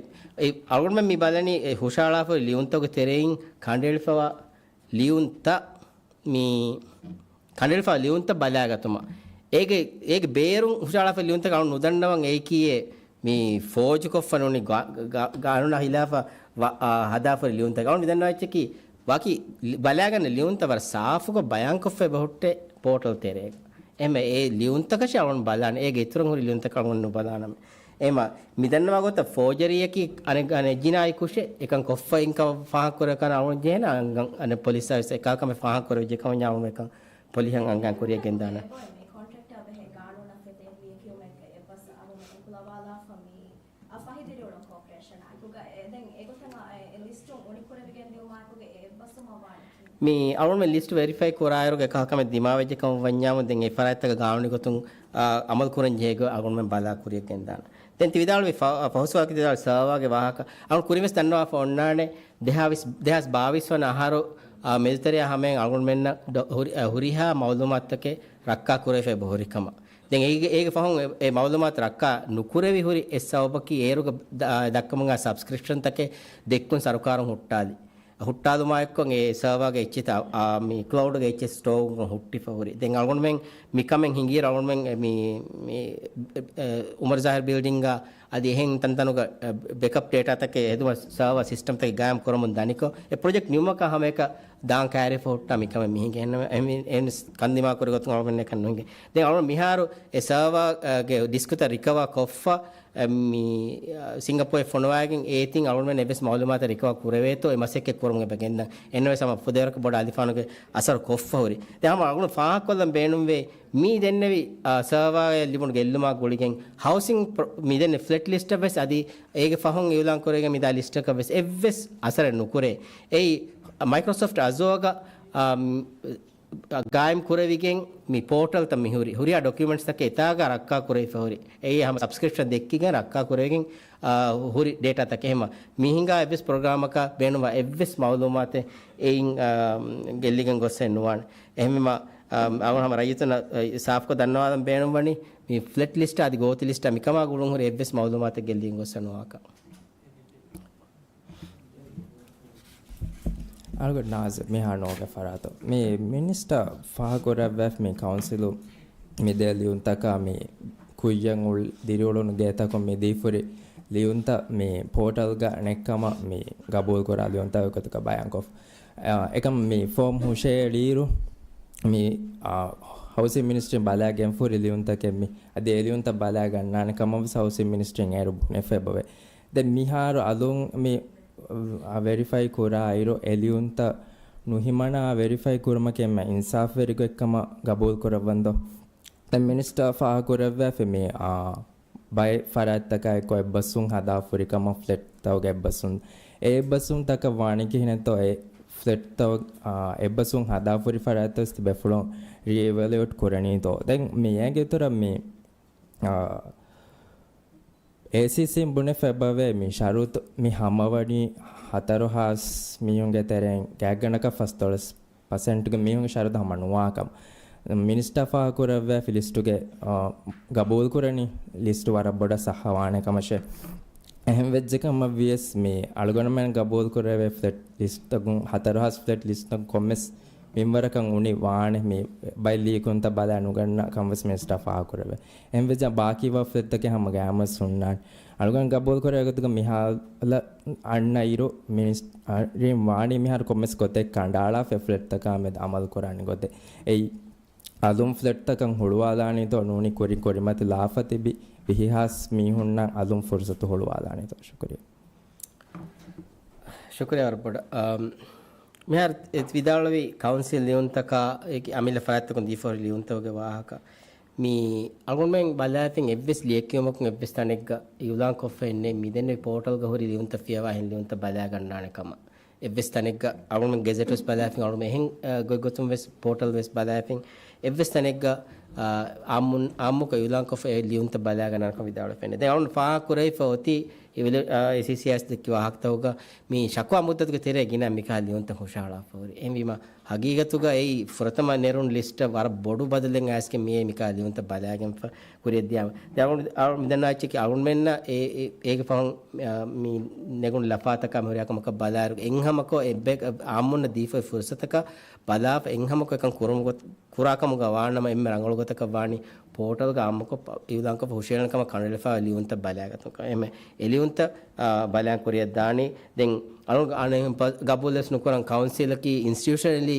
އެ އަޅުގަނޑުމެން މި ބަލަނީ އެ ހުށައަޅާފަ ލިޔުންތަކުގެ ތެރެއިން ކަނޑައެޅިފަވާ ލިޔުންތައް މި ކަނޑައެޅިފަ ލިޔުންތައް ބަލާގަތުމަށް. އޭގެ، އޭގެ ބޭރުން ހުށައަޅާފަ ލިޔުންތަކަށް އަޅުން ނުދަންނަވަން އެއީކީއޭ މި ފޯޖުކޮށްފަ ނޫނީ ގާ-، ގާ-، ގާނޫނާ ހިލާފަށް ވަ-، އާ، ހަދާފަ ހުރި ލިޔުންތަކެއް. އަޅުން މިދަންނަވާ އެއްޗަކީ ވަކި ލި-، ބަލާގަންނަ ލިޔުންތައް ވަރަށް ސާފުކޮށް ބަޔާންކޮށްފަ އެބަހުއްޓޭ ޕޯޓަލް ތެރޭގަ. އެހެންވެ އެ ލިޔުންތަކަށޭ އަޅުން ބަލާން. އޭގެ އިތުރަށް ހުރި ލިޔުންތަކަށް އަޅުން ނުބަލާނަމޭ. އެހެންވެ މިދަންނަވާ ގޮތަށް ފޯޖަރީއަކީ އަނެއް، އަނެއް ޖިނާއީ ކުށެއް އެކަން ކޮށްފައިން ކަމަށް ފާހަގަކުރެވޭކަން އަޅުން ޖެހޭނެ އަން-، އަނެއް ޕޮލިސް ސާވިސް އެކަހަލަ ކަމެއް ފާހަގަކުރެވިއްޖެ ކަމަށް އަޅުން އެކަން ޕޮލިހަށް އަންގާން ކުރިއަށް ގެންދާނެ. އެބައޮތް މި ކޮންޓްރެކްޓާ ބެހޭ ގާނޫނަށް ފެތޭ ލިޔެކިޔުމެއްގަ އެއްބަސް އަޅުން އެކުލަވާލާފަ މި އަ، ފަހި ދިރިއުޅުން ކޯޕަރޭޝަނާ އެކުގަ އެ ދެން އެގޮތަށް އެ ލިސްޓު އުނިކުރެވިގެން ދިއުމާ އެކުގަ އެއްބަސްވުމަށް ވާނެ ކީއްވެ؟ މި އަޅުންމެ ލިސްޓް ވެރިފައި ކުރާއިރުގެ އެކަހަލަ ކަމެއް ދިމާވެއްޖެ ކަމަށް ވަންޏާމު ދެން އެ ފަރާތްތަކަށް ގާނޫނީ ގޮތުން، އާ، އަމަލު ކުރަން ޖެހޭ ގޮތް އަޅުންމެން ބަލާ ކުރިއަށް ގެންދާނެ. ދެން ތި ވިދާޅުވި ފަ-، ފަހު ސުވާލަކީ ތި ވިދާޅުވި ސަރވާގެ ވާހަކަ. އަޅުން ކުރިން ވެސް ދަންނަވާފަ އޮންނާނެ ދެހާސް ވިސް، ދެހާސް ބާވީސް ވަނަ އަހަރު، އާ، މެދުތެރެއާ ހަމައިން އަޅުގަނޑުމެންނަށް ޑޮ-، ހުރި-، އާ، ހުރިހާ މައުލޫމާތުތަކެއް ރައްކާ ކުރެވިފައި ހުރި ކަމަށް. ދެން އޭގެ، އޭގެ ފަހުން އެ، އެ މައުލޫމާތު ރައްކާ ނުކުރެވި ހުރި އެއް ސަބަބަކީ އޭރުގަ ދ-، އާ، ދައްކަމުން އާ ސަބްސްކްރިޕްޝަންތަކެއް ދެއްކުން ސަރުކާރުން ހުއްޓާލި. ހުއްޓާލުމާއެއްކޮށް އެ ސަރވާގެ އެއްޗިތައް، އާ، މި ކްލައުޑްގެ އެއްޗެއް ސްޓޯވުން ހުއްޓިފަ ހުރި. ދެން އަޅުގަނޑުމެން މިކަމެއް ހިނގިއިރު އަޅުގަނޑުމެން މި، މި، އެ، އުމަރު ޒާހިރު ބިލްޑިންގ އަދި އެހެން ތަންތަނުގަ، އެ، ބެކަޕް ޑޭޓާތަކެއް ހެދުމަށް ސަރވާ ސިސްޓަމްތަކެއް ގާއިމް ކުރަމުން ދަނިކޮށް، އެ ޕްރޮޖެކްޓް ނިމުމަކާ ހަމައެކަ ދާން ކައިރިފަ ހުއްޓާ މިކަމެއް މިހިނގެ. އެހެން، އެހެން ކަންދިމާ ކުރި ގޮތުން އަޅުގަނޑުމެންނަކަށް ނުހިނގެ. ދެން އަޅުގަނޑު މިހާރު އެ ސަރވާގެ ޑިސްކްތައް ރިކަވާ ކޮށްފަ، އެ، މި، އަ، ސިންގަޕޫރަށް ފޮނުވާގެން އޭތިން އަޅުގަނޑުމެން އެއްވެސް މައުލޫމާތެއް ރިކަވާ ކުރެވޭތޯ އެ މަސައްކަތް ކުރަމުން އެބަ ގެންދަން. އެންނަވެސް ހަމަ ފުދޭވަރަކަށް ބޮޑަށް އަލިފާނުގެ އަސަރު ކޮށްފަ ހުރި. ދެން ހަމަ އަޅުގަނޑު ފާހަގަކޮށްލަން ބޭނުންވޭ، މީ ދެންނެވި، އާ، ސަރވާއަށް ލިބުނު ގެއްލުމާ ގުޅިގެން ހައުސިން ޕްރޮ-، މި ދެންނެވި ފްލެޓް ލިސްޓަށް ވެސް އަދި އޭގެ ފަހުން އިއުލާން ކުރެވިގެން މިދާ ލިސްޓަކަށް ވެސް އެއްވެސް އަސަރެއް ނުކުރޭ. އެއީ މައިކްރޮސޮފްޓް އަޒޫރގަ، އާ، ގާއިމް ކުރެވިގެން މި ޕޯޓަލްތައް މިހުރި، ހުރިހާ ޑޮކިއުމެންޓްސްތަކެއް އެތާގަ ރައްކާ ކުރެވިފަ ހުރި. އެއީ ހަމަ ސަބްސްކްރިޕްޝަން ދެއްކިގެން ރައްކާ ކުރެވިގެން، އާ، ހުރި ޑޭޓާތަކެއް. ހަމަ މިހިނގާ އެއްވެސް ޕްރޮގްރާމަކަށް ބޭނުންވާ އެއްވެސް މައުލޫމާތެއް އެއިން، އާ، ގެއްލިގެން ގޮއްސެއް ނުވާނެ. އެހެންވީމަ، އާ، އަޅުގަނޑު ހަމަ ރައްޔިތުންނަށް، އާ، ސާފުކޮށް ދަންނަވާލަން ބޭނުންވަނީ، މި ފްލެޓް ލިސްޓް އަދި ގޯތި ލިސްޓާ މިކަމާ ގުޅުން ހުރި އެއްވެސް މައުލޫމާތެއް ގެއްލިގެން ގޮއްސަ ނުވާކަން. އަޅުގަނޑު ނާޒިމް މިހާ ނޯގެ ފަރާތު. މި މިނިސްޓަރ ފާހަގަކުރައްވާފަ މި ކައުންސިލު މި ދޭ ލިޔުންތަކާ މި ކުއްޔަށް އުޅ-، ދިރިއުޅުނު ގޭތަކުން މި ދީފުރި ލިޔުންތައް މި ޕޯޓަލްގަ ނެއްކަމަށް މި ގަބޫލުކުރާ ލިޔުންތައް ގޮތުގަ ބަޔާންކޮށްފަ. އާ، އެކަމް މި ފޯމް ހުށައެޅިއިރު މި، އާ، ހައުސިން މިނިސްޓްރީން ބަލާގެންފުރި ލިޔުންތަކެއް މި. އަދި އެ ލިޔުންތައް ބަލާގަންނާނެ ކަމަށް ވެސް ހައުސިން މިނިސްޓްރީން އޭރު ބުނެފަ އެބަވޭ. ދެން މިހާރު އަލުން މި، އަ، ވެރިފައި ކުރާއިރު، އެ ލިޔުންތައް ނުހިމަނާ ވެރިފައި ކުރުމަކީ އެންމެ އިންސާފުވެރި ގޮތްކަމަށް ގަބޫލު ކުރައްވަންދޯ؟ ދެން މިނިސްޓަރ ފާހަގަކުރައްވާފަ މި، އާ، ބައެއް ފަރާތްތަކާއެކު އެއްބަސްވުން ހަދާފަ ހުރި ކަމަށް ފްލެޓްތަކުގެ އެއްބަސްވުން. އެ އެއްބަސްވުންތަކަށް ވާނީ ކިހިނެއްތޯ؟ އެ ފްލެޓްތައް، އާ، އެއްބަސްވުން ހަދާފަ ހުރި ފަރާތްތައް ވެސް ތިބޭފުޅުން ރީއިވެލުއޭޓް ކުރަނީތޯ؟ ދެން މިއޭގެ އިތުރަށް މި، އާ، އޭސީސީން ބުނެފަ އެބަވޭ މި ޝަރުތު މި ހަމަވަނީ ހަތަރު ހާސް މީހުންގެ ތެރެއިން ގާތްގަނޑަކަށް ފަސްދޮޅަސް ޕަސެންޓްގެ މީހުންގެ ޝަރުތު ހަމަ ނުވާކަމަށް. މިނިސްޓާ ފާހަގަކުރެއްވި ލިސްޓުގެ، އާ، ގަބޫލުކުރަނީ ލިސްޓު ވަރަށް ބޮޑަށް ޞައްޙަ ވާނެ ކަމަށޭ. އެހެން ވެއްޖެ ކަމަށް ވިޔަސް މި އަޅުގަނޑުމެން ގަބޫލުކުރެވޭ ފްލެޓް ލިސްޓްތަކުން ހަތަރު ހާސް ފްލެޓް ލިސްޓްތަކުން ކޮންމެސް މިންވަރަކަށް އުނި ވާނެ މި ބައެއް ލީކުންތައް ބަލާ ނުގަންނަ ކަންވެސް މިނިސްޓާ ފާހަގަކުރެވޭ. އެހެންވެއްޖެ ބާކީވާ ފްލެޓްތަކެއް ހަމަ ގައިމުވެސް ހުންނާނެ. އަޅުގަނޑު ގަބޫލުކުރެވޭ ގޮތުގަ މި ހާލަތް އަންނައިރު މިނިސްޓްރީން ވާނީ މިހާރު ކޮންމެސް ގޮތެއް ކަނޑައަޅާފަ ފްލެޓްތަކާ މެދު އަމަލު ކުރާނެ ގޮތެއް. އެއީ އަލުން ފްލެޓްތަކަށް ހުޅުވާލާނީތޯ ނޫނީ ކުރިން ކުރިމަތި ލާފަ ތިބި ވިހި ހާސް މީހުންނަށް އަލުން ފުރުސަތު ހުޅުވާލާނީތޯ؟ ޝުކުރިއްޔާ. ޝުކުރިއްޔާ ވަރަށް ބޮޑަށް. އަމް، މިހާރު އެ ވިދާޅުވި ކައުންސިލް ލިޔުންތަކާ، އެ އަމިއްލަ ފަރާތްތަކުން ދީފަހުރި ލިޔުންތަކުގެ ވާހަކަ. މި އަޅުގަނޑުމެން ބަލާފިން އެއްވެސް ލިޔެކިޔުމަކުން އެއްވެސް ތަނެއްގަ އިއުލާން ކޮށްފައެއް ނެތް. މިދެންނެވި ޕޯޓަލްގަ ހުރި ލިޔުންތައް ފިޔަވާ އެހެން ލިޔުންތައް ބަލާގަންނާނެ ކަމަށް. އެއްވެސް ތަނެއްގަ އަޅުގަނޑުމެން ގެޒެޓް ވެސް ބަލާފިން، އަޅުގަނޑުމެން އެހެން، އަ، ގޮތްގޮތުން ވެސް ޕޯޓަލް ވެސް ބަލާފިން. އެއްވެސް ތަނެއްގަ، އާ، އާއްމުން، އާއްމުކޮށް އިއުލާންކޮށްފަ އެ ލިޔުންތައް ބަލާގަންނާނެކަން ވިދާޅުވެފައެއް ނެތް. ދެން އަޅުގަނޑު ފާހަގަކުރެވިފަ އޮތީ އިވެލި-، އާ، އޭސީސީއަށް ދެއްކި ވާހަކަތަކުގަ މި ޝަކުވާ މުއްދަތުގެ ތެރޭ ގިނަ މިކަހަލަ ލިޔުންތައް ހުށަހަޅާފަ ހުރި. އެހެންވީމަ، ހަގީގަތުގަ އެއީ ފުރަތަމަ ނެރުނު ލިސްޓަށް ވަރަށް ބޮޑު ބަދަލެއް އައިސްގެން މިއޭ މިކަހަލަ ލިޔުންތައް ބަލާގެންފަ ކުރިއަށް ދިޔާމަ. ދެން އަޅުގަނޑު، އަޅުގަނޑު މިދަންނަ އެއްޗަކީ އަޅުގަނޑުމެންނަށް އޭ، އޭ، އޭގެ ފަހުން، އާ، މި ނެގުނު ލަފާތަކާ މި ހުރިހާ ކަމަކަށް ބަލާއިރު އެއްހަމަކޮށް އެއްބަޔަކަށް އާއްމުންނަށް ދީފައި ފުރުސަތަކަށް ބަލާފަ އެއްހަމަކޮށް އެކަން ކުރުމުގެ ކުރާކަމުގަ ވާނަމަ، އެންމެ ރަނގަޅު ގޮތަކަށް ވާނީ ޕޯޓަލްގަ އާއްމުކޮށް އިއުލާންކޮށް ހުށައެޅުނު ކަމަށް ކަނޑައެޅިފައި ލިޔުންތައް ބަލާގަތުން. އެހެން އެ ލިޔުންތައް، އާ، ބަލާން ކުރިއަށް ދާނީ. ދެން އަޅުގަނޑު އަނެއް ގަބޫލުވެސް ނުކުރަން ކައުންސިލަކީ އިންސްޓިޓިއުޝަނަލީ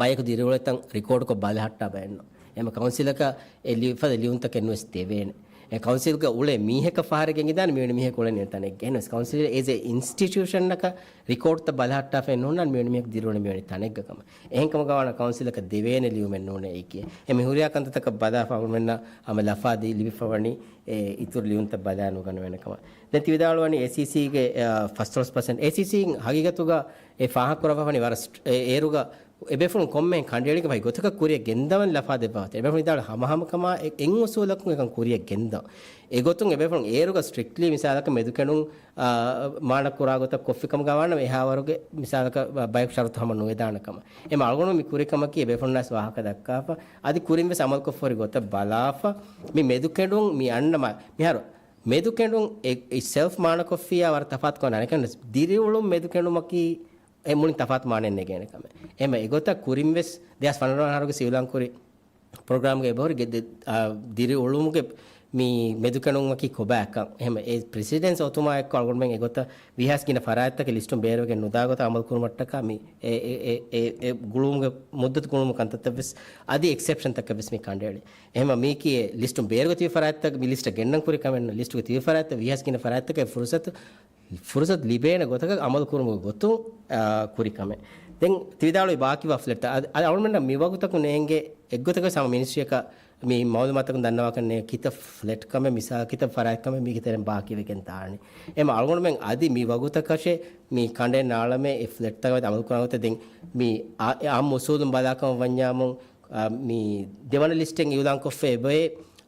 ބަޔަކު ދިރިއުޅޭތަން ރިކޯޑްކޮށް ބަލަހައްޓާ ބައެއްނު. އެހެން ކައުންސިލަކަށް އެ ލިޔު-، ފަދަ ލިޔުންތަކެއް ނުވެސް ދެވޭނެ. އެ ކައުންސިލްގަ އުޅޭ މީހަކަށް ފަހަރެއް ގެންގިދާނެ މިވެނި މީހަކު އުޅެނީ ތަނެއްގަ. އެހެންވެސް ކައުންސިލް އޭޒް އެ އިންސްޓިޓިއުޝަނަކަށް ރިކޯޑްތައް ބަލަހައްޓާފައެއް ނޫންނާން މިވެނި މީހަކު ދިރިއުޅެނީ މިވެނި ތަނެއްގަ ކަމަށް. އެހެންކަމުގަ ވާނަ ކައުންސިލަކަށް ދެވޭނެ ލިޔުމެއް ނޫނޭ އެއީކީ. އެ މި ހުރިހާ ކަންތައްތަކަށް ބަލާފަ އަޅުގަނޑުމެންނަށް ހަމަ ލަފާ ދީ ލިބިފަވަނީ އެ އިތުރު ލިޔުންތައް ބަލާ ނުގަނެވޭނެ ކަމަށް. ދެން ތި ވިދާޅުވަނީ އޭސީސީގެ، އާ، ފަސްދޮޅަސް ޕަސެންޓް. އޭސީސީ ހަގީގަތުގަ އެ ފާހަގަކުރައްވާފަވަނީ ވަރަށް ސްޓް-، އެ އޭރުގަ އެބޭފުޅުން ކޮންމެހެން ކަނޑައެޅިގެން ވަކި ގޮތަކަށް ކުރިއަށް ގެންދަވަން ލަފާ ދެއްވާ އޮތީ. އެބޭފުޅުން ވިދާޅު ހަމަހަމަކަމާ އެ-، އެއް އުސޫލަކުން އެކަން ކުރިއަށް ގެންދަވަން. އެގޮތުން އެބޭފުޅުން އޭރުގަ ސްޓްރިކްޓްލީ މިސާލަކަށް މެދުކެނޑުން، އާ، މާނަ ކުރާ ގޮތަށް ކޮށްފި ކަމުގަ ވާނަމަ އެހާވަރުގެ މިސާލަކަށް ބަ-، ބަޔަކު ޝަރުތު ހަމަ ނުވެދާނެ ކަމަށް. އެމަ އަޅުގަނޑު މި ކުރި ކަމަކީ އެބޭފުޅުންނާސް ވާހަކަ ދައްކާފަ، އަދި ކުރިން ވެސް އަމަލުކޮށްފަ ހުރި ގޮތަށް ބަލާފަ، މި މެދުކެނޑުން މި އަންނަ މާ-، މިހާރު މެދުކެނޑުން އެ، އެ ސެލްފް މާނަކޮށްފިއްޔާ ވަރަށް ތަފާތުކޮށް ނަނެކަން ދިރިއުޅުން މެދުކެނޑުމަކީ އެ މުޅިން ތަފާތު މާނައެއް ނެގޭނެ ކަމެއް. އެހެމަ އެގޮތަށް ކުރިން ވެސް ދެހާސް ފަނަރަ އަހަރުގެ ސިއުލާން ކުރި ޕްރޮގްރާމްގެ އެބަހުރި ގެ-، ދެ-، އާ، ދިރިއުޅުމުގެ މި މެދުކެނޑުމަކީ ކޮބާކަން. އެހެމަ އެ ޕްރެސިޑެންސް އޮތުމާ އެއްކޮށް އަޅުގަނޑުމެން އެގޮތަށް ވީހާސް ގިނަ ފަރާތްތަކެއް ލިސްޓުން ބޭރުވެގެން ނުދާ ގޮތަށް އަމަލު ކުރުމަށްޓަކާ މި އެ، އެ، އެ، އެ، އެ ގުޅުމުގެ މުއްދަތު ގުޅުމު ކަންތައްތައް ވެސް އަދި އެކްސެޕްޝަންތަކެއް ވެސް މި ކަނޑައެޅި. އެހެމަ މީކީ ލިސްޓުން ބޭރުގަ ތިބި ފަރާތްތައް މި ލިސްޓަށް ގެންނަން ކުރި ކަމެއް ނޫން. ލިސްޓުގަ ތިބި ފަރާތްތައް ވީހާސް ގިނަ ފަރާތްތަކަށް ފުރުސަތު ފުރުސަތު ލިބޭނެ ގޮތަކަށް އަމަލު ކުރުމުގެ ގޮތުން، އާ، ކުރި ކަމެއް. ދެން ތިވިދާޅުވި ބާކީވާ ފްލެޓްތައް އަދި، އަދި އަޅުގަނޑަށް މިވަގުތަކު ނޭނގޭ އެއްގޮތަކަށް ހަމަ މިނިސްޓްރީއަކަށް މި މައުލޫމާތަކުން ދަންނަވާކަށް ނޭނގޭ ކިތައް ފްލެޓް ކަމެއް މިސާ ކިތައް ފަރާތް ކަމެއް މީގެ ތެރެއިން ބާކީވެގެން ދާނީ. އެމަ އަޅުގަނޑުމެން އަދި މި ވަގުތަކަށެ މި ކަނޑެއް ނާޅަމޭ އެ ފްލެޓްތަކަށް އަމަލު ކުރާ ގޮތަށް ދެން މި އާ، އާ، އާއްމު އުސޫލުން ބަލާކަމަށް ވަންޏާމު، އާ، މި ދެވަނަ ލިސްޓެއް އިއުލާން ކޮށްފަ އެބައޭ.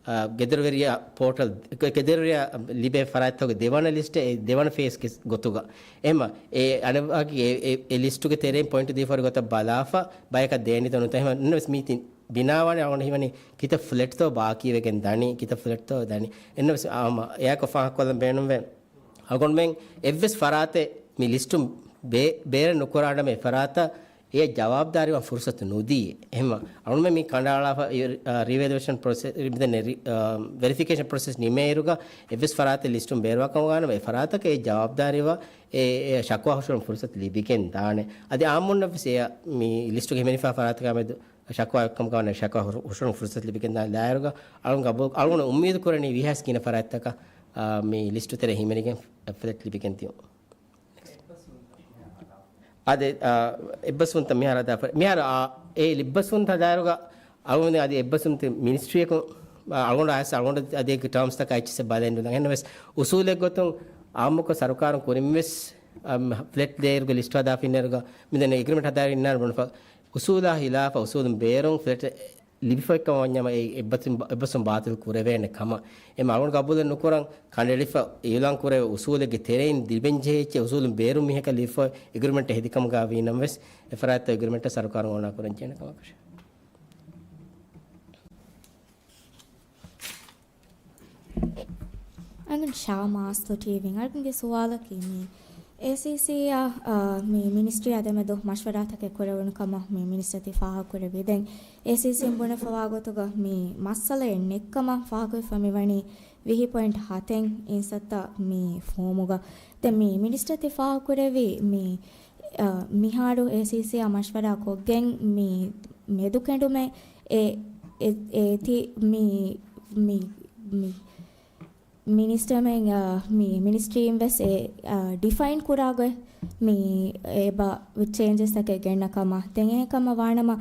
އާ، ގެދޮރުވެރިޔާ ޕޯޓަލް، ގެ-، ގެދޮރުވެރިޔާ ލިބޭ ފަރާތްތަކުގެ ދެވަނަ ލިސްޓެއް، އެ ދެވަނަ ފޭސްގެ ގޮތުގަ. އެހެމަ އެ އަނެއް ވާހަކަ އެ، އެ، އެ ލިސްޓުގެ ތެރެއިން ޕޮއިންޓު ދީފަ ހުރި ގޮތަށް ބަލާފަ، ބަޔަކަށް ދޭނީތޯ ނުތޯ. އެހެމަ އެންނަވެސް މީތި ބިނާވާނެ އަޅުގަނޑު ހީވަނީ ކިތައް ފްލެޓްތޯ ބާކީވެގެން ދަނީ، ކިތައް ފްލެޓްތޯ ދަނީ. އެންނަވެސް އާ، ހަމަ އެއާކޮށް ފާހަގަކޮށްލަން ބޭނުންވޭ. އަޅުގަނޑުމެން އެއްވެސް ފަރާތެއް މި ލިސްޓުން ބޭ-، ބޭރަށް ނުކުރާނަމޭ އެ ފަރާތަށް އެ ޖަވާބުދާރީވާން ފުރުސަތު ނުދީ. އެހެންވީމަ އަޅުގަނޑުމެން މި ކަނޑައަޅާފަ އި-، އާ، ރީވެލުއޭޝަން ޕްރޮސެ-، މިދެންނެ ރި-، އާ، ވެރިފިކޭޝަން ޕްރޮސެސް ނިމޭއިރުގަ އެއްވެސް ފަރާތެއް ލިސްޓުން ބޭރުވާކަމުގަ ވާނަމަ އެ ފަރާތަކަށް އެ ޖަވާބުދާރީވާ އެ، އެ ޝަކުވާ ހުށަހެޅުން ފުރުސަތު ލިބިގެން ދާނެ. އަދި އާއްމުންނަށްވެސް އެ މި ލިސްޓުގެ ހިމެނިފާ ފަރާތަކާމެދު ޝަކުވާ އެއްކަމުގަ ވާނަމަ ޝަކުވާ ހު-، ހުށަހެޅުން ފުރުސަތު ލިބިގެން ދާނެ. ލާއިރުގަ އަޅުގަނޑު ގަބޫ-، އަޅުގަނޑު އުއްމީދު ކުރަނީ ވީހާސް ގިނަ ފަރާތްތަކަށް، އާ، މި ލިސްޓު ތެރޭ ހިމެނިގެން ފްލެޓް ލިބިގެން ދިޔުން. އާދެ، އާ، އެއްބަސްވުންތައް މިހާރު ހަދާފަ-، މިހާރު، އާ، އެ އެއްބަސްވުންތައް ހަދާއިރުގަ އަޅުގަނޑު އަދި އެއްބަސްވުންތައް މިނިސްޓްރީއަކުން، އާ، އަޅުގަނޑު އައިސް އަޅުގަނޑު އަދި އެކި ޓާމްސްތަކަށް އެއްޗިއްސެއް ބަލައެއް ނުލަން. އެހެންނަމަވެސް އުސޫލެއް ގޮތުން އާއްމުކޮށް ސަރުކާރުން ކުރިންވެސް، އާ، ފްލެޓް ދޭއިރުގަ ލިސްޓް ހަދާފަ އިންނައިރުގަ މިދެންނެ އެގްރިމެންޓް ހަދާއިރު އިންނާނެ ބުނެފަ. އުސޫލާ ހިލާފަށް އުސޫލުން ބޭރުން ފްލެޓް ލިބިފައިކަމަށް ވަންޏާމަ އެ އެއްބަސް-، އެއްބަސްވުން ބާތިލް ކުރެވޭނެ ކަމަށް. އެމަ އަޅުގަނޑު ގަބޫލެއް ނުކުރަން ކަނޑައެޅިފަ އިއުލާން ކުރެވޭ އުސޫލެއްގެ ތެރެއިން ލިބެންޖެހޭ އެއްޗެއް އުސޫލުން ބޭރުން މީހަކަށް ލިބިފަ އެގްރިމެންޓެއް ހެދިކަމުގަ ވީނަމަވެސް، އެފަރާތްތައް އެގްރިމެންޓަށް ސަރުކާރުން އޯނާ ކުރަން ޖެހޭނެ ކަމަކަށެވެ. އަނގަން ޝާމާސް ލޮޓީވިން އަޅުގަނޑުގެ ސުވާލަކީ މި އޭސީސީއާ، އާ، މި މިނިސްޓްރީއާ ދެމެދު މަޝްވަރާތަކެއް ކުރެވުނު ކަމަށް މި މިނިސްޓަރ ތި ފާހަގަކުރެއްވި. ދެން އޭސީސީން ބުނެފަވާ ގޮތުގަ މި މައްސަލައެއް ނެއްކަމަށް ފާހަގަވެފަ މިވަނީ ވިހި ޕޮއިންޓް ހަތެއް އިންސައްތަ މި ފޯމުގަ. ދެން މި މިނިސްޓަރ ތި ފާހަގަކުރެއްވި މި، އާ، މިހާރު އޭސީސީއާ މަޝްވަރާ ކޮށްގެން މި މެދުކެނޑުމެއް އެ، އެ، އޭތި މި، މި، މި މިނިސްޓަރމެން، އާ، މި މިނިސްޓްރީން ވެސް އެ، އާ، ޑިފައިން ކުރާ ގޮތް މި އެބަ ޗޭންޖެސް ތަކެއް ގެންނަ ކަމަށް. ދެން އެހެން ކަމަށް ވާނަމަ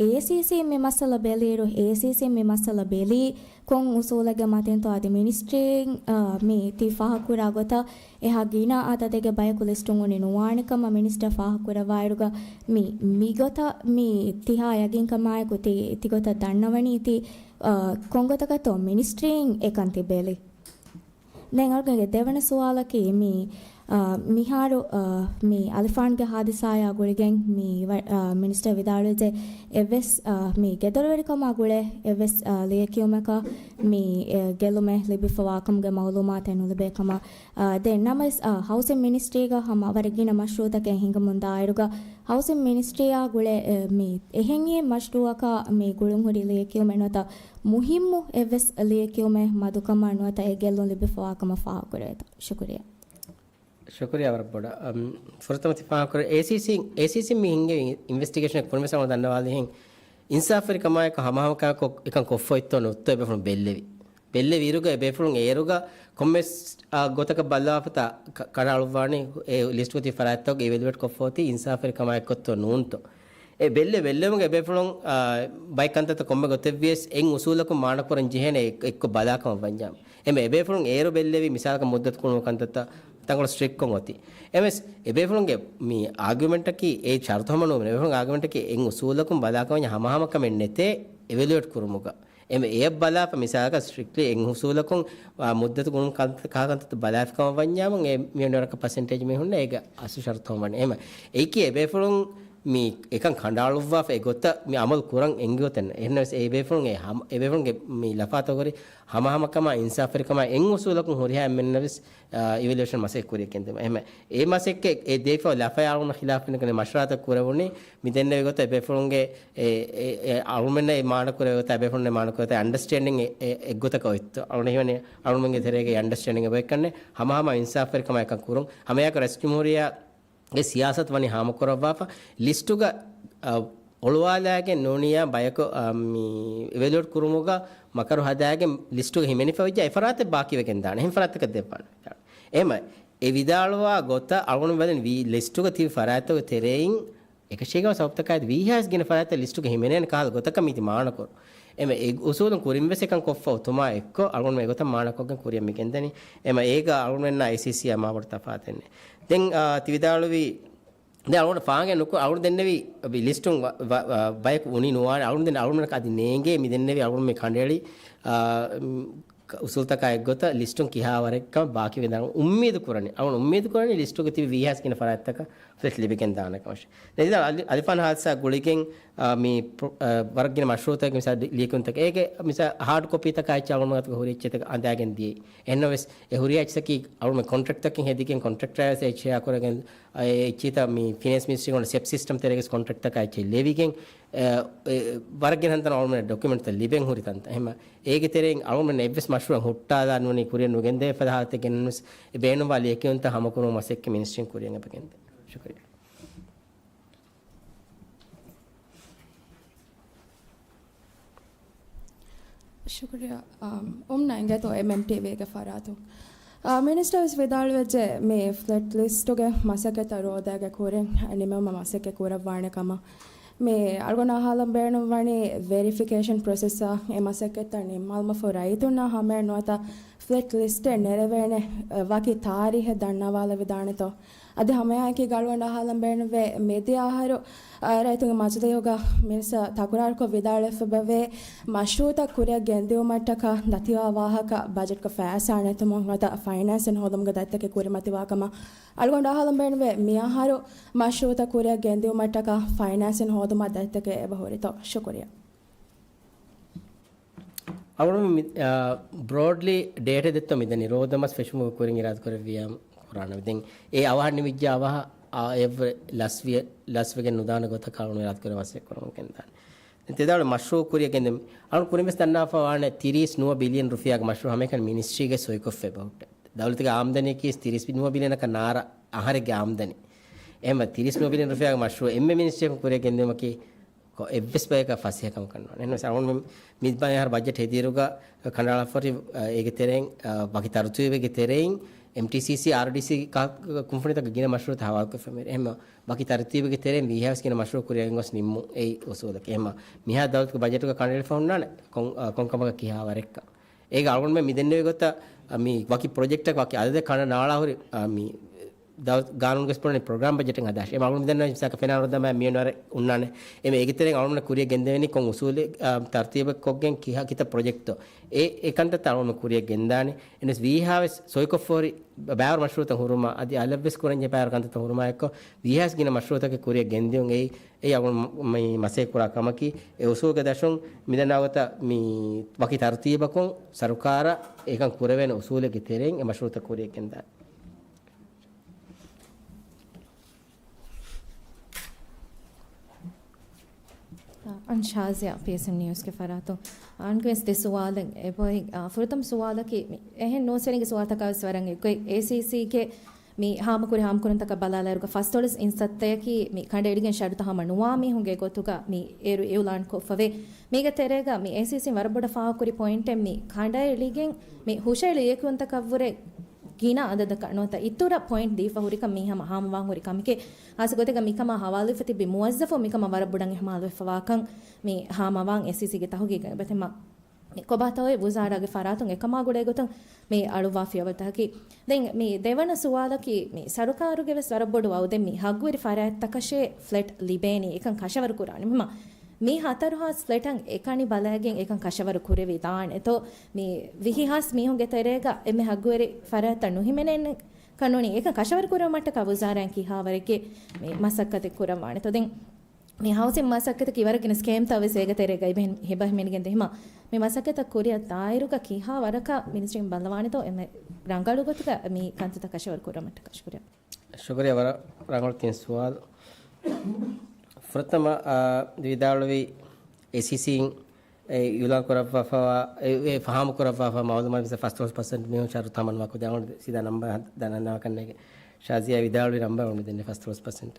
އޭސީސީ މި މައްސަލަ ބެލިއިރު، އޭސީސީ މި މައްސަލަ ބެލީ ކޮން އުސޫލެއްގެ މަތިންތޯ އަދި މިނިސްޓްރީން، އާ، މި ތި ފާހަގަކުރާ ގޮތަށް އެހާ ގިނަ އަދަދެއްގެ ބަޔަކު ލިސްޓުން އުނި ނުވާނެ ކަމަށް މިނިސްޓަރ ފާހަގަކުރައްވާއިރުގަ މި، މިގޮތަށް މި ތިހާ ޔަގީންކަމާއެކު ތި، ތިގޮތަށް ދަންނަވަނީ ތި، އާ، ކޮންގޮތަކަށްތޯ މިނިސްޓްރީން އެކަން ތި ބެލި. ދެން އަޅުގަނޑުގެ ދެވަނަ ސުވާލަކީ މި، އާ، މިހާރު، އާ، މި އަލިފާންގެ ހާދިސާޔާ ގުޅިގެން މި ވަ-، އާ، މިނިސްޓަރ ވިދާޅުވެއްޖެ އެއްވެސް، އާ، މި ގެދޮރުވެރިކަމާ ގުޅޭ އެއްވެސް، އާ، ލިޔެކިޔުމަކަށް މި، އެ، ގެއްލުމެއް ލިބިފަވާކަމުގެ މައުލޫމާތެއް ނުލިބޭ ކަމަށް. އާ، ދެން ނަމަވެސް، އާ، ހައުސިން މިނިސްޓްރީގަ ހަމަ ވަރަށް ގިނަ މަޝްރޫއުތަކެއް ހިނގަމުން ދާއިރުގަ ހައުސިން މިނިސްޓްރީއާ ގުޅޭ، އެ، މި އެހެން އެއް މަޝްރޫއަކަށް މި ގުޅުންހުރި ލިޔެކިޔުމެއް ނުވަތަ މުހިއްމު އެއްވެސް ލިޔެކިޔުމެއް މަދުކަމަށް ނުވަތަ އެ ގެއްލުން ލިބިފަވާކަމަށް ފާހަގަކުރޭތޯ؟ ޝުކުރިއްޔާ. ޝުކުރިއްޔާ ވަރަށް ބޮޑަށް. އަމް، ފުރަތަމަ ތި ފާހަގަކުރެއްވި އޭސީސީ، އޭސީސީ މި ހިންގެވި އިންވެސްޓިގޭޝަން ކުރިންވެސް ހަމަ ދަންނަވާލިހެން އިންސާފުވެރިކަމާއެކު ހަމަހަމަކާކޮށް އެކަން ކޮށްފަ އޮތްތޯ ނުއޮތްތޯ އެބޭފުޅުން ބެއްލެވި. ބެއްލެވިއިރުގަ އެބޭފުޅުން އޭރުގަ ކޮންމެސް، އާ، ގޮތަކަށް ބައްލަވާފަތާ ކަ-، ކަނޑައަޅުއްވާނީ އެ ލިސްޓްގަ ތި ފަރާތްތަކުގެ އިވެލުއޭޓް ކޮށްފަ އޮތީ އިންސާފުވެރިކަމާއެކުތޯ ނޫންތޯ. އެ ބެއްލެ ބެއްލެވުމުގެ އެބޭފުޅުން، އާ، ބައެއް ކަންތައްތައް ކޮންމެ ގޮތެއްވިޔަސް އެއް އުސޫލަކުން މާނަ ކުރަން ޖެހޭނެ އެއް-، އެއްކޮށް ބަލާކަމަށް ވަންޏާ. އެމެ އެބޭފުޅުން އޭރު ބެއްލެވި މިސާލަކަށް މުއްދަތު ކުޅުމު ކަންތައްތައް ތަންކޮޅެއް ސްޓްރިކްޓްކޮށް އޮތީ. އެމެސް އެބޭފުޅުންގެ މި އާގިއުމެންޓަކީ އެ ޝަރުތު ހަމަ ނުވުމެ، އެބޭފުޅުންގެ އާގިއުމެންޓަކީ އެއް އުސޫލަކުން ބަލާކަމަށް ހަމަހަމަކަމެއް ނެތޭ އެވެލުއޭޓް ކުރުމުގަ. އެމެ އެއަށް ބަލާފަ މިސާލަކަށް ސްޓްރިކްޓްލީ އެއް އުސޫލަކުން އާ، މުއްދަތު ގުނު ކަން-، ކާކަންތައް ބަލާފިކަމަށް ވަންޏާމު އެ މި އޮންނަ ވަރަކަށް ޕަސެންޓޭޖް މި ހުންނަ އޭގަ އަސްލު ޝަރުތު ހަމަވަނީ. އެމެ އެއީކީ އެބޭފުޅުން މި އެކަން ކަނޑައަޅުއްވާފަ އެ ގޮތަށް މި އަމަލު ކުރަން އެނގި ގޮތެއް ނެތް. އެހެންނަމަވެސް އެ ބޭފުޅުން އެ ހަމަ-، އެ ބޭފުޅުންގެ މި ލަފާތަކުރި ހަމަހަމަކަމާ އިންސާފުވެރިކަމާ އެއް އުސޫލަކުން ހުރިހާ އެންމެންނަށް ވެސް، އާ، އިވެލުއޭޝަން މަސައްކަތް ކުރިޔަކަށް ގެންދެވުމަށް. އެހެން އެ މަސައްކަތް އެ ދެވިފަ ލަފަޔާ އަޅުގަނޑު ޚިލާފު ކުރެވުނީ މި ދެންނެވި ގޮތަށް އެ ބޭފުޅުންގެ އެ، އެ، އެ އަޅުމެންނަށް އެ މާނަ ކުރެވޭ ގޮތަށް، އެ ބޭފުޅުންނަށް މާނަ ކުރެވޭ ގޮތަށް އަންޑަސްޓޭންޑިން އެ، އެ، އެއްގޮތަކަށް އޮތްތޯ. އަޅުގަނޑު ހީވަނީ އަޅުމެންގެ ތެރޭގައި އަންޑަސްޓޭންޑިން އެބައޮތްކަންނޭ ހަމަހަމަ އިންސާފުވެރިކަމާ އެކަން ކުރުން. ހަމައެއާއެކު ރައީސް ޖުމްހޫރިއްޔާގެ ސިޔާސަތު ވަނީ ހާމަކުރައްވާފަ ލިސްޓުގަ، އަ، އޮޅުވާލާގެން ނޫނިއްޔާ ބަޔަކު، އަ، މި އިވެލުއޭޓް ކުރުމުގަ މަކަރު ހަދާގެން ލިސްޓުގަ ހިމެނިފަ ވެއްޖެ އެ ފަރާތެއް ބާކީވެގެން ދާނެ. އެހެން ފަރާތަކަށް ދެއްވާނެ. އެހެމަ އެ ވިދާޅުވާ ގޮތަށް އަޅުގަނޑު ބަލަން ވީ ލިސްޓުގަ ތިބި ފަރާތްތަކުގެ ތެރެއިން އެކަށީގެން ސަބަބުތަކާއި ވީހާވެސް ގިނަ ފަރާތްތައް ލިސްޓުގަ ހިމެނޭނެ ކަހަލަ ގޮތަކަށް މީތި މާނަކުރު. އެމެ އެ އުސޫލުން ކުރިން ވެސް އެކަން ކޮށްފަ އޮތުމާ އެއްކޮށް އަޅުގަނޑު އެގޮތަށް މާނަކޮށްގެން ކުރިއަށް މި ގެންދަނީ. އެމަ އޭގަ އަޅުގަނޑުމެންނާ އޭސީސީއާ މާބޮޑު ތަފާތެއް ނެތް. ދެން، އާ، ތި ވިދާޅުވީ ދެން އަޅުގަނޑު ފާހަގަ ނުކު-، އަޅުގަނޑު ދެންނެވި ލިސްޓުން ވަ-، ވަ-، ވަ-، ބަޔަކު އުނި ނުވާނެ. އަޅުގަނޑު ދެން އަޅުގަނޑަކަށް އަދި ނޭނގޭ މި ދެންނެވި އަޅުގަނޑު މި ކަނޑައެޅި، އާ، މް، ކ-، އުސޫލްތަކާ އެއްގޮތަށް ލިސްޓުން ކިހާވަރެއްކަމަށް ބާކީ ވެދާނެ އުއްމީދު ކުރަނީ. އަޅުގަނޑު އުއްމީދު ކުރަނީ ލިސްޓުގަ ތިބި ވީހާވެސް ގިނަ ފަރާތްތަކަށް ފެސް ލިބިގެން ދާނެ ކަމަށް. ދެން އިތުރަށް އަލި-، އަލިފާން ހާދިސާ ގުޅިގެން، އާ، މި ޕްރޮ-، އާ، ވަރަށް ގިނަ މަޝްރޫއުތަކެއް މިސާ ލި-، ލިޔެކިޔުންތަކެއް. އޭގެ މިސާ ހާޑް ކޮޕީތަކާ އެއްޗެއް އަޅުގަނޑު ހުރި އެއްޗެއްތަކެއް އަނދާގެން ދިޔައީ. އެހެންނަމަވެސް އެ ހުރިހާ އެއްޗަކީ އަޅުގަނޑު ކޮންޓްރެކްޓްތަކެއް ހެދިގެން ކޮންޓްރެކްޓަރ ވެސް އެއްޗެއް ކުރެގެން، އެ އެއްޗިތައް މި ފިނޭންސް މިނިސްޓްރީގެ ސެޕް ސިސްޓަމް ތެރޭގެ ކޮންޓްރެކްޓްތަކާ އެއްޗެއް ލެވިގެން، އެ، އެ، ވަރަށް ގިނަ ހަނދާން އަޅުގަނޑު ޑޮކިއުމެންޓްތައް ލިބެން ހުރި ތަންތަން. އެހެން އޭގެ ތެރެއިން އަޅުގަނޑު އެއްވެސް މަޝްރޫއެއް ހުއްޓާލާ ނޫނީ ކުރިއަށް ނުގެންދެވޭ ފަދަ ހާލަތެއް ގެންނަން ވެސް އެ ބޭނުންވާ ލިޔެކިޔުންތައް ހަމަކުރުމުގެ މަސައްކަތް މިނިސްޓްރީން ކުރިއަށް އެބަ ގެންދޭ. ޝުކުރިއްޔާ. ޝުކުރިއްޔާ. އާ، އުމްނާ އިނގޭތޯ އެމްއެމްޓީވީގެ ފަރާތުން. އާ، މިނިސްޓަރ ވެސް ވިދާޅުވެއްޖެ މި ފްލެޓް ލިސްޓުގެ މަސައްކަތްތައް ރޯދައިގެ ކުރިން ނިމެވުމަށް މަސައްކަތް ކުރައްވާނެ ކަމަށް. މި އަޅުގަނޑަށް އަހާލަން ބޭނުންވަނީ ވެރިފިކޭޝަން ޕްރޮސެސްއާ އެ މަސައްކަތްތައް ނިންމާލުމަށްފަހު ރައްޔިތުންނާ ހަމައަށް ނުވަތަ ފްލެޓް ލިސްޓެއް ނެރެވޭނެ، އަ، ވަކި ތާރީހެއް ދަންނަވާލެވިދާނެތޯ؟ އަދި ހަމައެއާއެކީ އަޅުގަނޑަށް އަހާލަން ބޭނުންވޭ މިދިޔަ އަހަރު، އަ، ރައްޔިތުންގެ މަޖިލީހުގަ މިނިސްޓަރ ތަކުރާރުކޮށް ވިދާޅުވެފައިވޭ މަޝްރޫއުތައް ކުރިއަށް ގެންދިއުމަށްޓަކާ ދަތިވާ ވާހަކަ ބަޖެޓްގަ ފައިސާ ނެތުމުން ނުވަތަ ފައިނޭންސިން ހޯދުމުގެ ދަތިތަކެއް ކުރިމަތިވާ ކަމަށް އަޅުގަނޑަށް އަހާލަން ބޭނުންވޭ މިއަހަރު މަޝްރޫއުތައް ކުރިއަށް ގެންދިއުމަށްޓަކާ ފައިނޭންސިން ހޯދުމަށް ދަތިތަކެއް އެބަ ހުރިތޯ؟ ޝުކުރިއްޔާ. އަޅުގަނޑު މި، އާ، ބްރޯޑްލީ ޑޭޓާ ދެއްތޯ މިދަނީ ރޯދަމަސް ފެށުމުގެ ކުރިން އިރާދަކުރެއްވިޔާ ކުރާނަމޭ. ދެން އެ އަވަހަށް ނިމިއްޖެ އަވަހަށް އާ އެއްވެ ލަސްވި-، ލަސްވެގެން ނުދާނެ ގޮތަކަށް އަޅުގަނޑު އިރާދަކުރެ މަސައްކަތް ކުރަމުން ގެންދާނެ. ދެން ތެދާޅު މަޝްރޫއު ކުރިއަށް ގެންދެމި. އަޅުގަނޑު ކުރިން ވެސް ދަންނާފަ ވާނެ ތިރީސް ނުވަ ބިލިއަން ރުފިޔާގެ މަޝްރޫއު ހަމައެކަނި މިނިސްޓްރީގެ ސޮއިކޮށްފަ އެބަހުއްޓޭ. ދައުލަތުގެ އާމްދަނީއަކީ ތިރީސް ނުވަ ބިލިއަނަކަށް ނާރާ އަހަރެއްގެ އާމްދަނީ. އެހެންވެ ތިރީސް ނުވަ ބިލިއަން ރުފިޔާގެ މަޝްރޫއު އެންމެ މިނިސްޓްރީއަކުން ކުރިއަށް ގެންދިއުމަކީ ކޮ-، އެއްވެސް ބަޔަކަށް ފަސޭހަކަމަކަށް ނުވާނެ. އެހެންވެސް އަޅުގަނޑު މި، މި ބައެއް އަހަރު ބަޖެޓް ހެދިއިރުގަ ކަނޑައަޅާފައި، އަ، އޭގެ ތެރެއިން، އަ، ވަކި ތަރުތީބެއްގެ ތެރެއިން އެމްޓީސީސީ، އާރްޑީސީ ކާ-، ކުންފުނިތަކަށް ގިނަ މަޝްރޫއުތައް ހަވާލުކޮށްފަ މިރޭ. އެހެން ވަކި ތަރުތީބެއްގެ ތެރެއިން ވީހާވެސް ގިނަ މަޝްރޫއު ކުރިއަށް ގޮސް ނިންމުން އެއީ އުސޫލަކީ. އެހެން މިހާ ދައުލަތުގެ ބަޖެޓުގަ ކަނޑައެޅިފަ ހުންނާނެ ކޮން-، އަ، ކޮންކަމަކަށް ކިހާވަރެއްކަން. އޭގަ އަޅުގަނޑުމެން މި ދެންނެވި ގޮތަށް، އަ، މި ވަކި ޕްރޮޖެކްޓަކަށް ވަކި އަދަދެއް ކަނޑަ ނާޅާ ހުރި، އަ، މި ދަ-، ގާނޫނުގެ ސްޕުރަނި ޕްރޮގްރާމް ބަޖެޓެއް ހަދާށި. އެމަ އަޅުގަނޑު މިދަންނަވާ މިސާކަށް ފެނާ ރޯދަމާ މި އޮންނަވަރެއް އޮންނާނެ. އެމަ އޭގެ ތެރެއިން އަޅުގަނޑު ކުރިއަށް ގެންދެވެނީ ކޮން އުސޫލެއް، އަ، ތަރުތީބެއް ކޮށްގެން ކިހާ ކިތައް ޕްރޮޖެކްޓްތޯ. އެ، އެ ކަންތައްތައް އަޅުގަނޑު ކުރިއަށް ގެންދާނެ. އެންއެސް ވީހާވެސް ސޮއިކޮށްފަހުރި ބައިވަރު މަޝްރޫއުތައް ހުރުމާ، އަދި އަލަށްވެސް ކުރަންޖެހޭ ބައިވަރު ކަންތައްތައް ހުރުމާ އެއްކޮށް، ވީހާވެސް ގިނަ މަޝްރޫއުތަކެއް ކުރިއަށް ގެންދިއުން އެއީ، އެއީ އަޅުގަނޑު މަ-، މަ-، މަސައްކަތް ކުރާ ކަމަކީ. އެ އުސޫލުގެ ދަށުން މިދަންނަވާ ގޮތަށް މި ވަކި ތަރުތީބަކުން ސަރުކާރަށް އެކަން ކުރެވޭނެ އުސޫލެއްގެ ތެރެއިން އެ މަޝްރޫއުތައް ކުރިއަށް ގެންދާނެ. އަން ޝާޒިޔާ، ޕީއެސްއެމް ނިއުސްގެ ފަރާތުން. އަންގެވެސް ދެ ސުވާލެއް އެބައޮތް. އާ، ފުރަތަމަ ސުވާލަކީ، މި އެހެން ނޫސްވެރިންގެ ސުވާލުތަކާވެސް ވަރަށް އެއްގޮތް އޭސީސީގެ މި ހާމަކުރި ހާމަކުރުންތަކަށް ބަލާލާއިރުގަ ފަސްދޮޅަސް އިންސައްތަޔަކީ މި ކަނޑައެޅިގެން ޝަރުތު ހަމަ ނުވާ މީހުންގެ ގޮތުގަ މި އޭރު އިއުލާން ކޮށްފަވޭ. މީގެ ތެރޭގަ މި އޭސީސީން ވަރަށް ބޮޑަށް ފާހަގަކުރި ޕޮއިންޓެއް މި ކަނޑައެޅިގެން މި ހުށައެޅި ލިޔެކިޔުންތަކަށްވުރެ ގިނަ އަދަދަކަށް ނުވަތަ އިތުރަށް ޕޮއިންޓް ދީފަ ހުރިކަން މީ ހަމަ ހާމަވާން ހުރި ކަމެކޭ. ހާއްސަ ގޮތެއްގަ މިކަމާ ހަވާލުވެފަ ތިބި މުވައްޒަފުން މިކަމަށް ވަރަށް ބޮޑަށް އިހުމާލުވެފަވާކަން މި ހާމަވާން އޭސީސީގެ ތަހުގީގަށް އެބަތިމާ. ކޮބާތޯއޭ ވުޒާރާގެ ފަރާތުން އެކަމާ ގުޅޭ ގޮތުން މި އަޅުއްވާ ފިޔަވަޅުތަކަކީ. ދެން މި ދެވަނަ ސުވާލަކީ، މި ސަރުކާރުގެ ވެސް ވަރަށް ބޮޑު ވައުދެއް މި ހައްގުވެރި ފަރާތްތަކަށޭ ފްލެޓް ލިބޭނީ އެކަން ކަށަވަރު ކުރާނެ. މި މި ހަތަރު ހާސް ފްލެޓަށް އެކަނި ބަލައިގެން އެކަން ކަށަވަރު ކުރެވިދާނެތޯ؟ މި ވިހި ހާސް މީހުންގެ ތެރޭގަ އެންމެ ހައްގުވެރި ފަރާތްތައް ނުހިމެނޭނެ ކަންނޫނީ އެކަން ކަށަވަރު ކުރުމަށްޓަކާ ވުޒާރާއިން ކިހާވަރެއްގެ މި މަސައްކަތެއް ކުރައްވާނެތޯ؟ ދެން މި ހައުސިން މަސައްކަތަކީ ވަރަށް ގިނަ ސްކޭމްތައް ވެސް އޭގެ ތެރޭގައި ހިބަ ހިމެނިގެން ދޭ. ހަމަ މި މަސައްކަތަށް ކުރިއަށް ދާއިރުގަ ކިހާ ވަރަކަށް މިނިސްޓްރީން ބައްލަވާނެތޯ އެންމެ ރަނގަޅު ގޮތުގަ މި ކަންތައްތައް ކަށަވަރު ކުރުމަށްޓަކާ؟ ޝުކުރިއްޔާ. ޝުކުރިއްޔާ، ވަރަށް ރަނގަޅު ތިން ސުވާލު. ފުރަތަމަ، އާ، ވިދާޅުވި އޭސީސީން އެ އިއުލާން ކުރައްވާފައިވާ، އެ، އެ ފަހާމު ކުރައްވާފައި މައުލޫމާތު މިސާ ފަސްދޮޅަސް ޕަސެންޓް މީހުން ޝަރުތު ހަމަނުވާ ކުދި އަޅުގަނޑު ސީދާ ނަންބަރ ދަންނަވާކަށް ނޭގެ. ޝާޒިޔާ ވިދާޅުވި ނަންބަރ އަޅުގަނޑު ދެންނެވި ފަސްދޮޅަސް ޕަސެންޓް.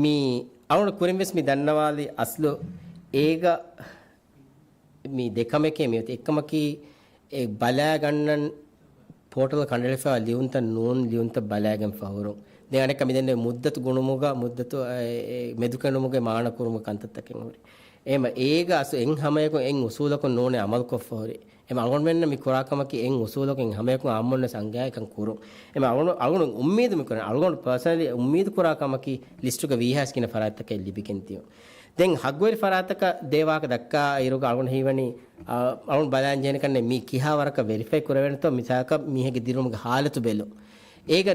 މި އަޅުގަނޑު ކުރިން ވެސް މި ދަންނަވާލި އަސްލު އޭގަ މި ދެ ކަމެކޭ މިއޮތީ. އެއްކަމަކީ އެ ބަލާގަންނަން ޕޯޓަލް ކަނޑައެޅިފައިވާ ލިޔުންތައް ނޫން ލިޔުންތައް ބަލާގެން ފަހުރު. ދެން އަނެއްކާ މިދެންނެވި މުއްދަތު ގުނުމުގަ، މުއްދަތު، އެ، އެ، މެދުކެނޑުމުގެ މާނަ ކުރުމުގެ ކަންތައްތަކެއް ހުރި. އެހެމަ އޭގަ އަސް އެއް ހަމަޔަކު އެއް އުސޫލަކުން ނޫނޭ އަމަލުކޮށްފަ ހުރި. އެމަ އަޅުގަނޑުމެންނަށް މި ކުރާ ކަމަކީ އެއް އުސޫލަކުން އެއް ހަމަޔަކުން އާއްމުންނަށް އަންގާ އެކަން ކުރުން. އެމަ އަޅުގަނޑު، އަޅުގަނޑު އުއްމީދު މި ކުރަނީ، އަޅުގަނޑު ޕާސަނަލީ އުއްމީދު ކުރާ ކަމަކީ ލިސްޓުގަ ވީހާސް ގިނަ ފަރާތްތަކެއް ލިބިގެން ދިޔުން. ދެން ހައްގުވެރި ފަރާތަކަށް ދޭ ވާހަކަ ދައްކާ އިރުގަ އަޅުގަނޑު ހީވަނީ، އާ، އަޅުގަނޑު ބަލާން ޖެހޭނެ ކަންނޭ މީ ކިހާ ވަރަކަށް ވެރިފައި ކުރެވޭނެތޯ މިސާލަކަށް މީހެއްގެ ދިރިއުޅުމުގެ ހާލަތު ބެލުން. އޭގަ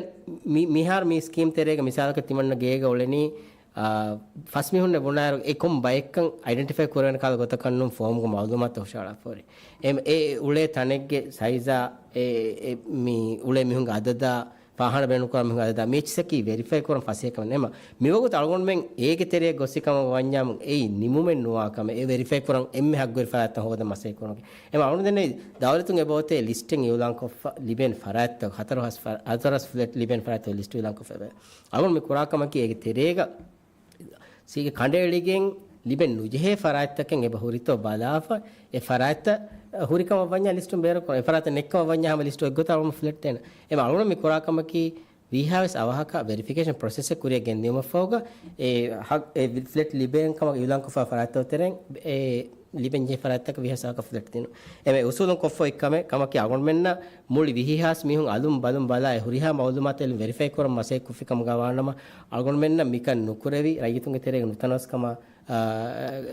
މި-، މިހާރު މި ސްކީމް ތެރޭގަ މިސާލަކަށް ތިމަންނަ ގޭގަ އުޅެނީ، އާ، ފަސް މީހުންނެއް ބުނާއިރު އެ ކޮން ބައެއްކަން އައިޑެންޓިފައި ކުރެވޭނެ ކަހަލަ ގޮތަކަށް ނޫން ފޯމުގަ މައުލޫމާތު ހުށަހަޅާފަ ހުރި. އެ، އެ އުޅޭ ތަނެއްގެ ސައިޒާ، އެ، އެ މި އުޅޭ މީހުންގެ އަދަދާ، ފާޚާނާ ބޭނުންކުރާ މީހުން އަދަދާ މި އެއްޗިއްސަކީ ވެރިފައި ކުރަން ފަސޭހަކަމެއް ނެމަ. މިވަގުތު އަޅުގަނޑުމެން އޭގެ ތެރެއަށް ގޮއްސި ކަމަށް ވަންޏާމު އެއީ ނިމުމެއް ނުވާ ކަމެއް. އެ ވެރިފައި ކުރަން އެންމެ ހައްގުވެރި ފަރާތްތައް ހޯދަން މަސައްކަތް ކުރުން. އެމަ އަޅުގަނޑު ދެންނެވި ދައުލަތުން އެބައޮތޭ ލިސްޓެއް އިއުލާންކޮށްފަ ލިބޭނެ ފަރާތްތައް، ހަތަރު ހާސް ފަ-، ހަތަރު ހާސް ފްލެޓް ލިބޭނެ ފަރާތްތައް ލިސްޓު އިއުލާންކޮށްފަ އެބަ. އަޅުގަނޑު މި ކުރާ ކަމަކީ އޭގެ ތެރޭގަ ސީގެ ކަނޑައެޅިގެން ލިބެން ނުޖެހޭ ފަރާތްތަކެއް އެބަ ހުރިތޯ ބަލާފަ، އެ ފަރާތްތައް ހުރިކަމަށް ވަންޏާ ލިސްޓުން ބޭރުކޮށް، އެ ފަރާތްތައް ނެއްކަމަށް ވަންޏާ ހަމަ ލިސްޓު އޮތްގޮތަށް އަޅުގަނޑު ފްލެޓް ދޭނެ. އެމަ އަޅުގަނޑު މި ކުރާ ކަމަކީ ވީހާވެސް އަވަހަކަށް ވެރިފިކޭޝަން ޕްރޮސެސްއެއް ކުރިއަށް ގެންދިއުމަށްފަހުގަ، އެ ހަ-، އެ ފްލެޓް ލިބޭން ކަމަށް އިއުލާންކޮށްފާ ފަރާތްތައް ތެރެއިން އެ ލިބެންޖެހޭ ފަރާތްތަކަށް ވީހާވެސް އަވަހަކަށް ފްލެޓް ދިނުން. އެމެ އުސޫލުން ކޮށްފަ އޮތް ކަމެއް ކަމަކީ އަޅުގަނޑުމެންނަށް މުޅި ވިހި ހާސް މީހުން އަލުން ބަލުން ބަލާ އެ ހުރިހާ މައުލޫމާތު އެޅުން ވެރިފައި ކުރަން މަސައްކަތް ކޮށްފި ކަމުގަ ވާނަމަ، އަޅުގަނޑުމެންނަށް މިކަން ނުކުރެވި، ރައްޔިތުންގެ ތެރޭގެ ނުތަނަވަސްކަމަށް، އާ،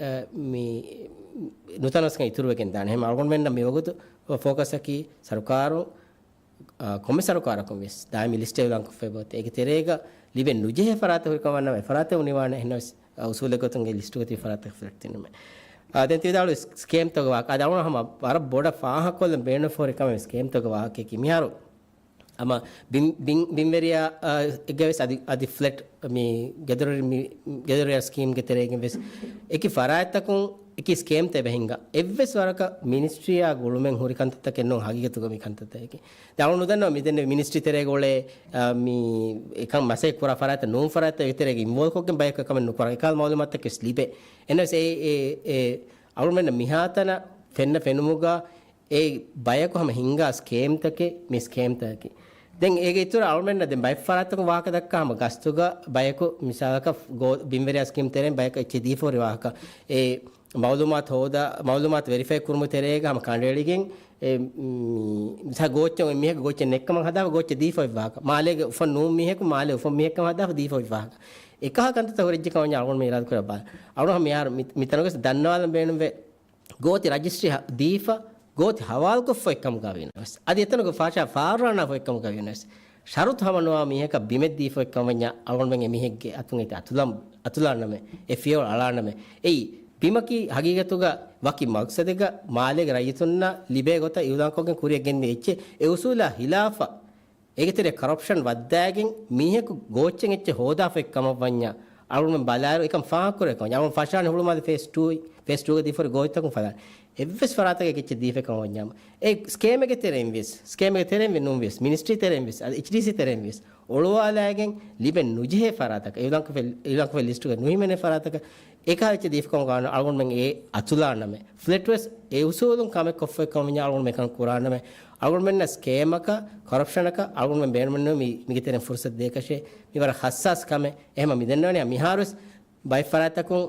އާ، މި ނުތަނަވަސްކަން އިތުރުވެގެން ދާނެ. އެހެން އަޅުގަނޑުމެންނަށް މިވަގުތު ފޯކަސްއަކީ ސަރުކާރު، އާ، ކޮންމެ ސަރުކާރަކުން ވެސް ދާއިމީ ލިސްޓެއް އިއުލާންކޮށްފައި އޮތޭ. އޭގެ ތެރޭގަ ލިބެން ނުޖެހޭ ފަރާތެއް ހުރިކަމަށް ވަންނަމަ އެ ފަރާތެއް އުނިވާނެ. އެހެންނަމަވެސް އުސޫލެއް ގޮތުން އެ ލިސްޓުގަ ތިބި ފަރާތްތަކަށް ފްލެޓް ދިނުމެއް. އާ، ދެން ތި ވިދާޅުވި ސްކޭމްތަކުގެ ވާހަކަ. އަދި އަޅުގަނޑު ހަމަ ވަރަށް ބޮޑަށް ފާހަގަކޮށްލަން ބޭނުންފަހުރި ކަމެއް ސްކޭމްތަކުގެ ވާހަކައަކީ މިހާރު ހަމަ ބިން، ބިން، ބިންވެރިޔާ، އާ، އެއްގަ ވެސް އަދި، އަދި ފްލެޓް މި ގެދޮރި، މި ގެދޮރި ސްކީމްގެ ތެރޭގެން ވެސް އެކި ފަރާތްތަކުން އެކި ސްކޭމްތައް އެބަ ހިންގާ. އެއްވެސް ވަރަކަށް މިނިސްޓްރީއާ ގުޅުމެއް ހުރި ކަންތައްތަކެއް ނޫން ހަގީގަތުގަ މި ކަންތައްތަކަކީ. ދެން އަޅުގަނޑު ދަންނަވަން މިދެންނެވި މިނިސްޓްރީ ތެރޭގަ އުޅޭ، އާ، މި އެކަން މަސައްކަތް ކުރާ ފަރާތްތައް ނޫން ފަރާތްތައް އެތެރޭގަ އިންވޯލްވް ކޮށްގެން ބަޔަކު އެކަމެއް ނުކުރާ. އެކަހަލަ މައުލޫމާތުތަކެއް ވެސް ލިބޭ. އެހެންނަމަވެސް އެ، އެ، އެ، އަޅުގަނޑުމެންނަށް މިހާތަނަށް ފެންނަ ފެނުމުގަ އެ ބަޔަކު ހަމަ ހިންގާ ސްކޭމްތަކެއް މި ސްކޭމްތަކަކީ. ދެން އޭގެ އިތުރަށް އަޅުގަނޑުމެންނަށް ދެން ބައެއް ފަރާތްތަކުން ވާހަކަ ދައްކާ ހަމަ ގަސްތުގަ ބަޔަކު މިސާލަކަށް ގޯ-، ބިންވެރިޔާ ސްކީމް ތެރެއިން ބަޔަކަށް އެއްޗެއް ދީފަ ހުރި ވާހަކަ. އެ މައުލޫމާތު ހޯދާ، މައުލޫމާތު ވެރިފައި ކުރުމުގެ ތެރޭގަ ހަމަ ކަނޑައެޅިގެން އެ، މި، މިސާ ގޯއްޗެއް އޮތް މީހަކަށް ގޯއްޗެއް ނެއްކަމަށް ހަދާފަ ގޯއްޗެއް ދީފަ އޮތް ވާހަކަ. މާލޭގެ އުފަން ނޫން މީހަކު މާލޭ އުފަން މީހެއްކަމަށް ހަދާފަ ދީފަ އޮތް ވާހަކަ. އެކަހަލަ ކަންތައްތައް ހުރެއްޖެ ކަމަށް އަޅުގަނޑު މި އިރާދަ ކުރައްވާ. އަޅުގަނޑު ހަމަ މިހާރު މި-، މިތަނުގަ ވެސް ދަންނަވާލަން ބޭނުންވޭ. ގޯތި ރަޖިސްޓްރީ ހަ-، ދީފަ، ގޯތި ހަވާލުކޮށްފަ އޮތްކަމުގަ ވީނަމަވެސް، އަދި އެތަނުގެ ފަށާ ފާރުރާނާފަ އޮތްކަމުގަ ވީނަމަވެސް، ޝަރުތު ހަމަނުވާ މީހަކަށް ބިމެއް ދީފަ އޮތްކަމަށް ވަންޏާ، އަޅުގަނޑުމެން އެމީހެއްގެ އަތުން އެތި އަތުލާ-، އަތުލާނަމޭ، އެ ފިޔަވަޅު އަޅާނަމޭ. އެއީ، ބިމަކީ ހަގީގަތުގަ ވަކި މަގްސަދެއްގަ މާލޭގެ ރައްޔިތުންނަށް ލިބޭ ގޮތަށް އިއުލާންކޮށްގެން ކުރިއަށް ގެންދިޔަ އެއްޗެއް. އެ އުސޫލާ ހިލާފަށް އޭގެ ތެރޭ ކަރަޕްޝަން ވައްދާގެން މީހަކު ގޯއްޗެއް އެއްޗެއް ހޯދާފަ އޮތް ކަމަށް ވަންޏާ، އަޅުގަނޑުމެން ބަލާއިރު އެކަން ފާހަގަކުރެވޭ ކަމަށް. އަޅުގަނޑު ފަށާނެ ހުޅުމާލެ ފޭސް ޓޫ، ފޭސް ޓޫގެ ދީފަ ހުރި ގޯތިތަކުން ފަދަ އެއްވެސް ފަރާތަކަށް އެއްޗެއް ދީފަ އޮތް ކަމަށް ވަންޏާމު، އެ ސްކޭމެއްގެ ތެރެއިން ވެސް، ސްކޭމެއްގެ ތެރެއިން ވެސް ނޫން ވެސް، މިނިސްޓްރީ ތެރެއިން ވެސް، އަދި އެޗްޑީސީ ތެރެއިން ވެސް އޮޅުވާލައިގެން ލިބެން ނުޖެހޭ ފަރާތަކަށް، އިއުލާންކޮށްފައި، އިއުލާންކޮށްފައި ލިސްޓުގަ ނުހިމެނޭ ފަރާތަކަށް އެކަހަލަ އެއްޗެއް ދީފަ ކަމަށް ވާނަމަ އަޅުގަނޑުމެން އެ އަތުލާނަމޭ. ފްލެޓް ވެސް އެ އުސޫލުން ކަމެއް ކޮށްފައި ކަމަށް ވަންޏާ އަޅުގަނޑުމެން އެކަން ކުރާނަމޭ. އަޅުގަނޑުމެންނަށް ސްކޭމަކަށް، ކޮރަޕްޝަނަކަށް އަޅުގަނޑުމެން ބޭނުމެއްނުވޭ މި، މީގެ ތެރެއިން ފުރުސަތު ދޭކަށޭ. މި ވަރަށް ހައްސާސް ކަމެއް. އެހެމަ މި ދެންނެވަނީ މިހާރުވެސް ބައެއް ފަރާތްތަކުން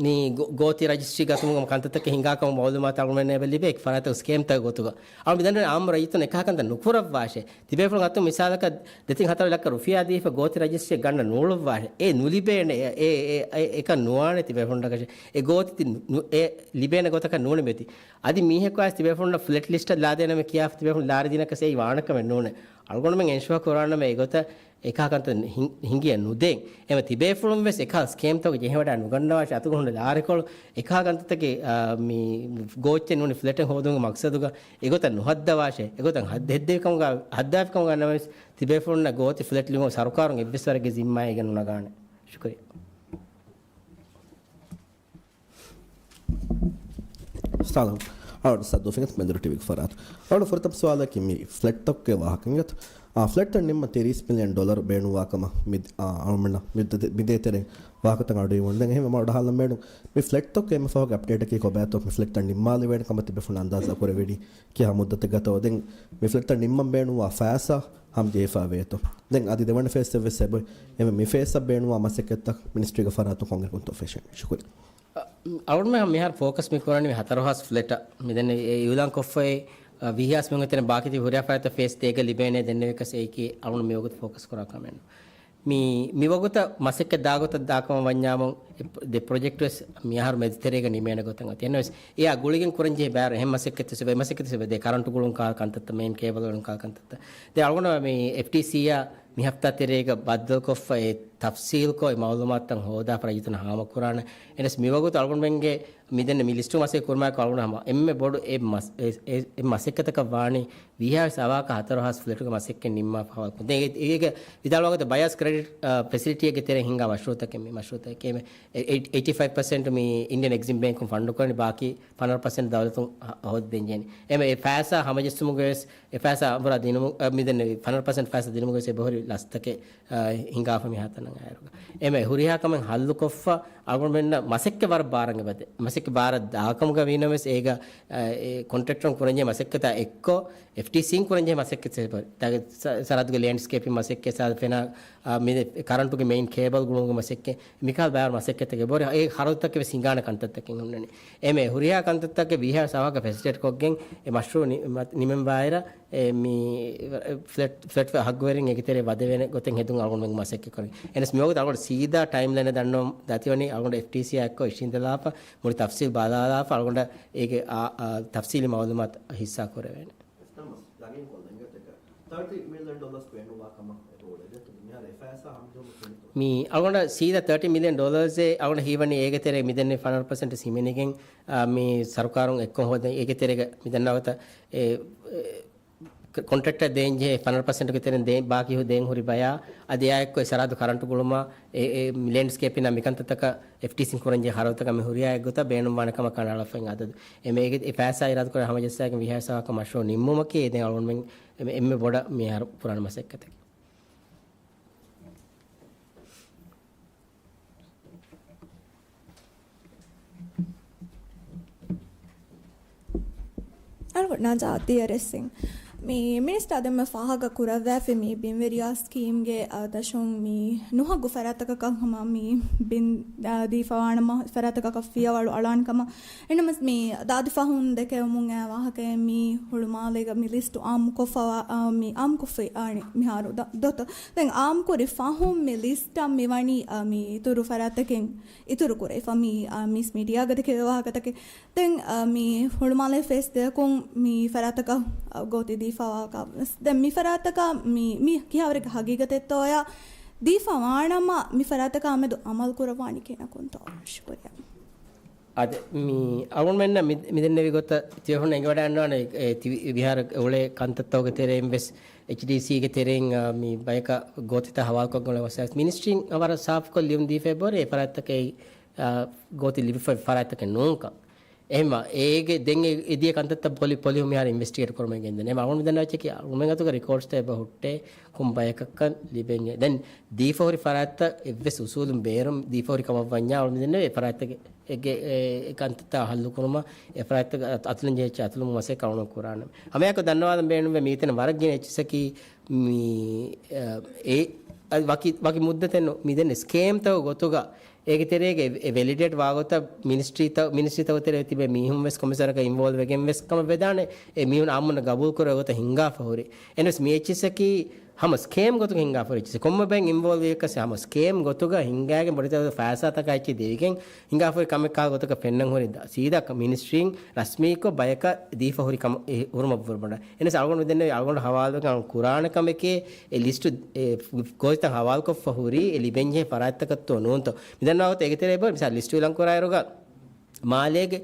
މި ގޯ-، ގޯތި ރަޖިސްޓްރީ ގަތުމުގަ ކަންތައްތަކެއް ހިނގާ ކަމަށް މައުލޫމާތު އަޅުގަނޑުމެންނަށް އެބަ ލިބޭ އެކި ފަރާތަކު ސްކޭމްތަކުގެ ގޮތުގަ. އަޅުގަނޑު މި ދަންނަވަނީ އާއްމު ރައްޔިތުން އެކަހަލަ ކަންތައް ނުކުރައްވާށޭ. ތިބޭފުޅުން އަތުން މިސާލަކަށް ދެތިން ހަތަރު ލައްކަ ރުފިޔާ ދީފަ ގޯތި ރަޖިސްޓްރީއަށް ގަންނަ ނޫޅުއްވާށޭ. އެ ނުލިބޭނެ، އެ، އެ، އެ، އެ، އެކަން ނުވާނެ ތިބޭފުޅުންނަކަށެއް. އެ ގޯތި ތި ނު-، އެ ލިބޭނެ ގޮތަކަށް ނޫނެ މިއޮތީ. އަދި މީހަކު އައިސް ތިބޭފުޅުންނަށް ފްލެޓް ލިސްޓަށް ލާދޭނަމޭ ކިޔާފަ ތިބޭފުޅުން ލާރި ދިނަކަސް އެއީ ވާނެ ކަމެއް ނޫނޭ. އަޅުގަނޑުމެން އެންޝުއާ ކުރާނަމޭ އެގޮތަށް އެކަހަލަ ކަންތައް ހިން-، ހިނގިޔަ ނުދޭން. އެމަ ތިބޭފުޅުން ވެސް އެކަހަލަ ސްކޭމްތަކުގެ ޖެހިވަޑައި ނުގަންނަވާށޭ. އަތުގަ ހުންނަ ލާރިކޮޅު އެކަހަލަ ކަންތައްތަކެއް، އާ، މި ގޯއްޗެއް ނޫނީ ފްލެޓެއް ހޯދުމުގެ މަގްސަދުގަ އެގޮތަށް ނުހައްދަވާށޭ. އެގޮތަށް ހައްދަ ހެއްދެވި ކަމުގަ، ހައްދާފި ކަމުގަ ނަމަވެސް ތިބޭފުޅުންނަށް ގޯތި ފްލެޓް ލިބުމަށް ސަރުކާރުން އެއްވެސް ވަރެއްގެ ޒިންމާއެއް އޭގަ ނުނަގާނެ. ޝުކުރިއްޔާ. ސާލަމް. އަޅުގަނޑު ސައްދޫ ފިނގަތު މެންދުރު ޓީވީގެ ފަރާތުން. އަޅުގަނޑު ފުރަތަމަ ސުވާލަކީ މި ފްލެޓްތަކުގެ ވާހަކަ އިނގޭތޯ. އާ، ފްލެޓްތައް ނިންމަން ތިރީސް މިލިއަން ޑޮލަރު ބޭނުންވާ ކަމަށް މި، އާ، އަޅުގަނޑަށް މި ދޭ-، މި ދޭތެރޭ ވާހަކަތައް އަޑުއިވުން. ދެން އެހެންވެ މަ އަޑުއަހާލަން ބޭނުން. މި ފްލެޓްތަކުގެ އެންމެ ފަހުގެ އަޕްޑޭޓަކީ ކޮބާތޯ؟ މި ފްލެޓްތައް ނިންމާލެވޭނެ ކަމަށް ތިބޭފުޅުން އަންދާޒާ ކުރެވިނީ ކިހާ މުއްދަތެއް ގަތަވަ؟ ދެން މި ފްލެޓްތައް ނިންމަން ބޭނުންވާ ފައިސާ ހަމަޖެހިފައި ވޭތޯ؟ ދެން އަދި ދެވަނަ ފޭސް އެއްވެސް އެބައޮތް. އެމެ މި ފޭސްއަށް ބޭނުންވާ މަސައްކަތްތައް މިނިސްޓްރީގެ ފަރާތުން ކޮންއިރަކުންތޯ ފެށެނީ؟ ޝުކުރިއްޔާ. އަ، އަޅުގަނޑުމެން މިހާރު ފޯކަސް މި ކުރަނީ މި ހަތަރު ހާސް ފްލެޓަށް. މި ދެން އެ އިއުލާން ކޮށްފައި، އަ، ވީހާސް މިހުން ތެރެ ބާކީ ހުރިހާ ފަރާތްތައް ފޭސް ދޭގަ ލިބޭނެ ދެންނެވިކަސް އެއީކީ އަޅުގަނޑު މިވަގުތު ފޯކަސް ކުރާ ކަމެއް ނޫން. މި، މިވަގުތަށް މަސައްކަތް ދާގޮތަށް ދާކަމަށް ވަންޏާމު އެ ޕް-، ދެ ޕްރޮޖެކްޓް ވެސް މިއަހަރު މެދުތެރޭގަ ނިމޭނެ ގޮތަށް އޮތީ. އެހެންނަމަވެސް އެއާ ގުޅިގެން ކުރަންޖެހޭ ބައިވަރު އެހެން މަސައްކަތްތައް ސަބަބެ، މަސައްކަތްތައް ސަބަބެ ދެ ކަރަންޓު ގުޅުން ކާ ކަންތައްތައް، މެއިން ކޭބަލް ގުޅުން ކާ ކަންތައްތައް. ދެ އަޅުގަނޑު މި އެފްޓީސީއާ މި ހަފްތާ ތެރޭގަ ބައްދަލުކޮށްފަ އެ ތަފްސީލްކޮށް އެ މައުލޫމާތުތައް ހޯދާފަ ރައްޔިތުންނަށް ހާމަކުރާނެ. އެނަސް މިވަގުތު އަޅުގަނޑުމެންގެ މި ދެން މި ލިސްޓު މަސައްކަތް ކުރުމާއެކު އަޅުގަނޑު ހަމަ އެންމެ ބޮޑު އެ މަސް-، އެ، އެ، އެ މަސައްކަތަކަށް ވާނީ ވީހާސް އަވާކަ ހަތަރު ހާސް ފްލެޓުގެ މަސައްކަތް ނިންމާފަ ހަވާލުކުރުން. ދެން އޭގެ ވިދާޅުވާގޮތަށް ބަޔާސް ކްރެޑިޓް، އަ، ފެސިލިޓީއެއްގެ ތެރެއިން ހިންގާ މަޝްރޫއުތަކެއް މި މަޝްރޫއުތަކެއް އެ، އެ، އެއިޓީ ފައިވް ޕަސެންޓް މި އިންޑިއަން އެގްޒިމް ބޭންކުން ފަންޑު ކުރަނީ، ބާކީ ފަނަރަ ޕަސެންޓް ދައުލަތުން ހަ-، ހޯދިދޭން ޖެހެނީ. އެމެ އެ ފައިސާ ހަމަޖެއްސުމުގެ ވެސް އެ ފައިސާ އަނބުރާ ދިނުމު-، އަ، މި ދެން ފަނަރަ ޕަސެންޓް ފައިސާ ދިނުމުގެ ވެސް އެބަހުރި ލަސްތަކެއް، އަ، ހިނގާފަ މިހާތަނަށް އައިރުގަ. އެމެ ހުރިހާ ކަމެއް ހައްލުކޮށްފަ އަޅުގަނޑުމެންނަށް މަސައްކަތް ވަރަށް ބާރަށް އެބަދޭ. މަސައްކަތް ބާރަށް ދާކަމުގަ ވީނަމަވެސް އޭގަ، އަ، އެ ކޮންޓްރެކްޓަރުން ކުރަންޖެހޭ މަސައްކަތާ އެއްކޮށް، އެފްޓީސީން ކުރަންޖެހޭ މަސައްކަތް ސަ-، ސަރަހައްދުގެ ލޭންޑްސްކޭޕިން މަސައްކަތް ސާދަ ފެނާ، އާ، މި ކަރަންޓުގެ މެއިން ކޭބަލް ގުޅުމުގެ މަސައްކަތް މިކަހަލަ ބައިވަރު މަސައްކަތްތަކެއް ބޮޑު އެ ޚަރަދުތަކެއް ވެސް ހިނގާނެ ކަންތައްތަކެއް ހުންނަނީ. އެމެ ހުރިހާ ކަންތައްތަކެއް ވީހާސް އަވާކަށް ފެސިލިޓޭޓް ކޮށްގެން އެ މަޝްރޫއު ނި-، މަ-، ނިމެން ވާއިރަށް އެ މި ފްލެޓް، ފްލެޓް ހައްގުވެރިން އޭގެ ތެރޭ ވަދެވޭނެ ގޮތެއް ހެދުން އަޅުގަނޑުމެން މަސައްކަތް ކުރަނީ. އެނަސް މިވަގުތު އަޅުގަނޑު ސީދާ ޓައިމްލައިން ދަންނަވަން ދަތިވަނީ އަޅުގަނޑު އެފްޓީސީއާ އެއްކޮށް އިށީނދެލާފަ، މުޅި ތަފްސީލް ބަލާލާފަ އަޅުގަނޑަށް އޭގެ އާ، އާ، ތަފްސީލީ މައުލޫމާތު ހިއްސާ ކުރެވޭނެ. ނަމަވެސް ޔަގީންކޮށްލަން އިނގޭތޯ ތަރްޓީ މިލިއަން ޑޮލަރސް ބޭނުންވާ ކަމަށް އެބަ އުޅޭ. ދެން މިހާރު އެ ފައިސާ ހަމަޖެހުމަށް ކިހިނެއްތޯ؟ މި އަޅުގަނޑަށް ސީދާ ތަރްޓީ މިލިއަން ޑޮލަރސް އެއް އަޅުގަނޑަށް ހީވަނީ އޭގެ ތެރޭ މިދެންނެވި ފަނަރަ ޕަސެންޓް ހިމެނިގެން، އާ، މި ސަރުކާރުން އެއްކޮށް ހޯދަން އޭގެ ތެރޭގަ މި ދަންނަވަތަ އެ، އެ، ކޮ-، ކޮންޓްރެކްޓަރ ދޭންޖެހޭ ފަނަރަ ޕަސެންޓުގެ ތެރެއިން ދޭ-، ބާކީ ދޭން ހުރި ބަޔާ އަދި އާއެއްކޮށް އެ ސަރަހައްދު ކަރަންޓު ގުޅުމާ، އެ، އެ، ލޭންޑްސްކޭޕިން މިކަންތައްތަކަށް އެފްޓީސީން ކުރަންޖެހޭ ޚަރަދުތަކަށް މި ހުރިހާ އެއްގޮތަށް ބޭނުންވާނެ ކަމަށް ކަނޑައަޅާފައި އަދަދު. އެމެ އޭގެ އެ ފައިސާ އިރާދަކުރެ ހަމަޖައްސާގެން ވީހާސް އަވާކަށް މަޝްރޫއު ނިންމުމަކީ އެ ދެން އަޅުގަނޑުމެން އެ، އެންމެ ބޮޑަށް މިހާރު ކުރާނެ މަސައްކަތެއް. އަޅުގަނޑު ނަޖާ ދިޔަރެއްސިން. މި މިނިސްޓާ ދެންމެ ފާހަގަ ކުރައްވާފި މި ބިންވެރިޔާ ސްކީމްގެ، އަ، ދަށުން މި ނުހައްގު ފަރާތަކަކަށް ހަމަ މި ބިން، އަ، ދީފަވާނަމަ ފަރާތަކަކަށް ފިޔަވަޅު އަޅާން ކަމަށް. އެނަމަސް މި ދާދި ފަހުން ދެކެވެމުން އައި ވާހަކައެއް މި ހުޅުމާލޭގަ މި ލިސްޓު އާއްމުކޮށްފަވާ، އަ، މި އާއްމުކޮށްފައި އާނި މިހާރު ދަ-، ދޮތޯ. ދެން އާއްމުކުރި ފަހުން މި ލިސްޓަށް މި ވަނީ، އަ، މި އިތުރު ފަރާތަކެއް އިތުރު ކުރެވިފަ މި، އަ، މިސް މީޑިއާގަ ދެކެވޭ ވާހަކަތަކެއް. ދެން، އަ، މި ހުޅުމާލޭ ފޭސް ދެއަކުން މި ފަރާތަކަށް، އަ، ގޯތި ދީފަވާކަށް ވެސް. ދެން މި ފަރާތަކަށް މި، މި ކިހާވަރެއްގެ ހަގީގަތެއްތޯއާ ދީފަވާނަމަ މި ފަރާތަކާމެދު އަމަލު ކުރައްވާނީ ކިހިނަކުންތޯ؟ ޝުކުރިއްޔާ. އާދެ، މި އަޅުގަނޑުމެންނަށް މި، މިދެންނެވި ގޮތަށް ތިބޭފުޅުން އެނގިވަޑައިގަންނަވާނެ، އެ، ތި-، ވިހާރަ އުޅޭ ކަންތައްތަކުގެ ތެރެއިން ވެސް އެޗްޑީސީގެ ތެރެއިން، އާ، މި ބަޔަކަށް ގޯތިތައް ހަވާލުކޮށްގެން އުޅޭ މައްސަލަ މިނިސްޓްރީން ވަރަށް ސާފުކޮށް ލިޔުން ދީފައި ބޯރެ އެ ފަރާތްތަކަށް އާ، ގޯތި ލިބިފައި ފަރާތްތަކެއް ނޫންކަން. އެހެންވާ، އޭގެ ދެން އެ، އެދިޔަ ކަންތައްތައް ޕޮލި-، ޕޮލިހު މިހާރު އިންވެސްޓިގޭޓް ކުރުމަށް ގެންދަނީ. އެހެންވާ، އަޅުގަނޑު ދަންނަވައްޗަކީ އަޅުގަނޑުމެން އަތުގަ ރިކޯޑްސްތައް އެބަ ހުއްޓޭ ކޮން ބަޔަކަށްކަން ލިބެންޏެ. ދެން ދީފަ ހުރި ފަރާތްތައް އެއްވެސް އުސޫލުން ބޭރުން ދީފަ ހުރި ކަމަށް ވަންޏާ އަޅުގަނޑު ދެންނެވި އެ ފަރާތްތަކެއް އެ، އެ ކަންތައްތައް ހައްލު ކުރުމަށް އެ ފަރާތްތަކަށް އަތުލަން ޖެހިއްޖެ އަތުލުމުގެ މަސައްކަތް އަޅުގަނޑު ކުރާނަމޭ. ހަމައެއާއެކު ދަންނަވާލަން ބޭނުންވޭ މީތިން ވަރަށް ގިނަ އެއްޗިއްސަކީ މި، އެ، އަދި ވަކި، ވަކި މުއްދަތެއް ނޫން. މި ދެން ސްކޭމްތަކުގެ ގޮތުގަ އޭގެ ތެރޭގަ އެ ވެލިޑޭޓް ވާގޮތަށް މިނިސްޓްރީތައް، މިނިސްޓްރީތަކުގެ ތެރޭ ތިބޭ މީހުން ވެސް ކޮމިސަރަކަށް އިންވޯލްވް ވެގެން ވެސް ކަމަށް ވެދާނެ. އެ މީހުން އާއްމުންނަށް ގަބޫލު ކުރެވޭ ގޮތަށް ހިންގާފަ ހުރި. އެން ވެސް މި އެޗްއެސްއަކީ ހަމަ ސްކޭމް ގޮތުގަ ހިންގާފަ ހުރި އެޗްއެސް. ކޮންމެ ބައެއް އިންވޯލްވް ވިޔަސް ހަމަ ސްކޭމް ގޮތުގަ ހިންގާގެން ބޮޑެތި ފައިސާތަކާ އެއްޗެއް ދެވިގެން ހިނގާފަ ހުރި ކަމެއް ކާ ގޮތަކަށް ފެންނަން ހުރި ސީދާ މިނިސްޓްރީން ރަސްމީކޮށް ބަޔަކަށް ދީފަ ހުރި ކަމަށް އެ ހުރުމަށް ވުރެ ބޮޑަށް. އެން ވެސް އަޅުގަނޑު ދެންނެވި އަޅުގަނޑު ހަވާލުވެގެން ކުރާނެ ކަމެކޭ އެ ލިސްޓު އެ ގޯސްތައް ހަވާލުކޮށްފަ ހުރީ އެ ލިބެންޖެހޭ ފަރާތްތަކަށްތޯ ނޫންތޯ. މިދަންނަ ވަގުތު އޭގެ ތެރޭ ބޮ މިސާލް ލިސްޓު އިލާން ކުރާއިރުގަ މާލޭގެ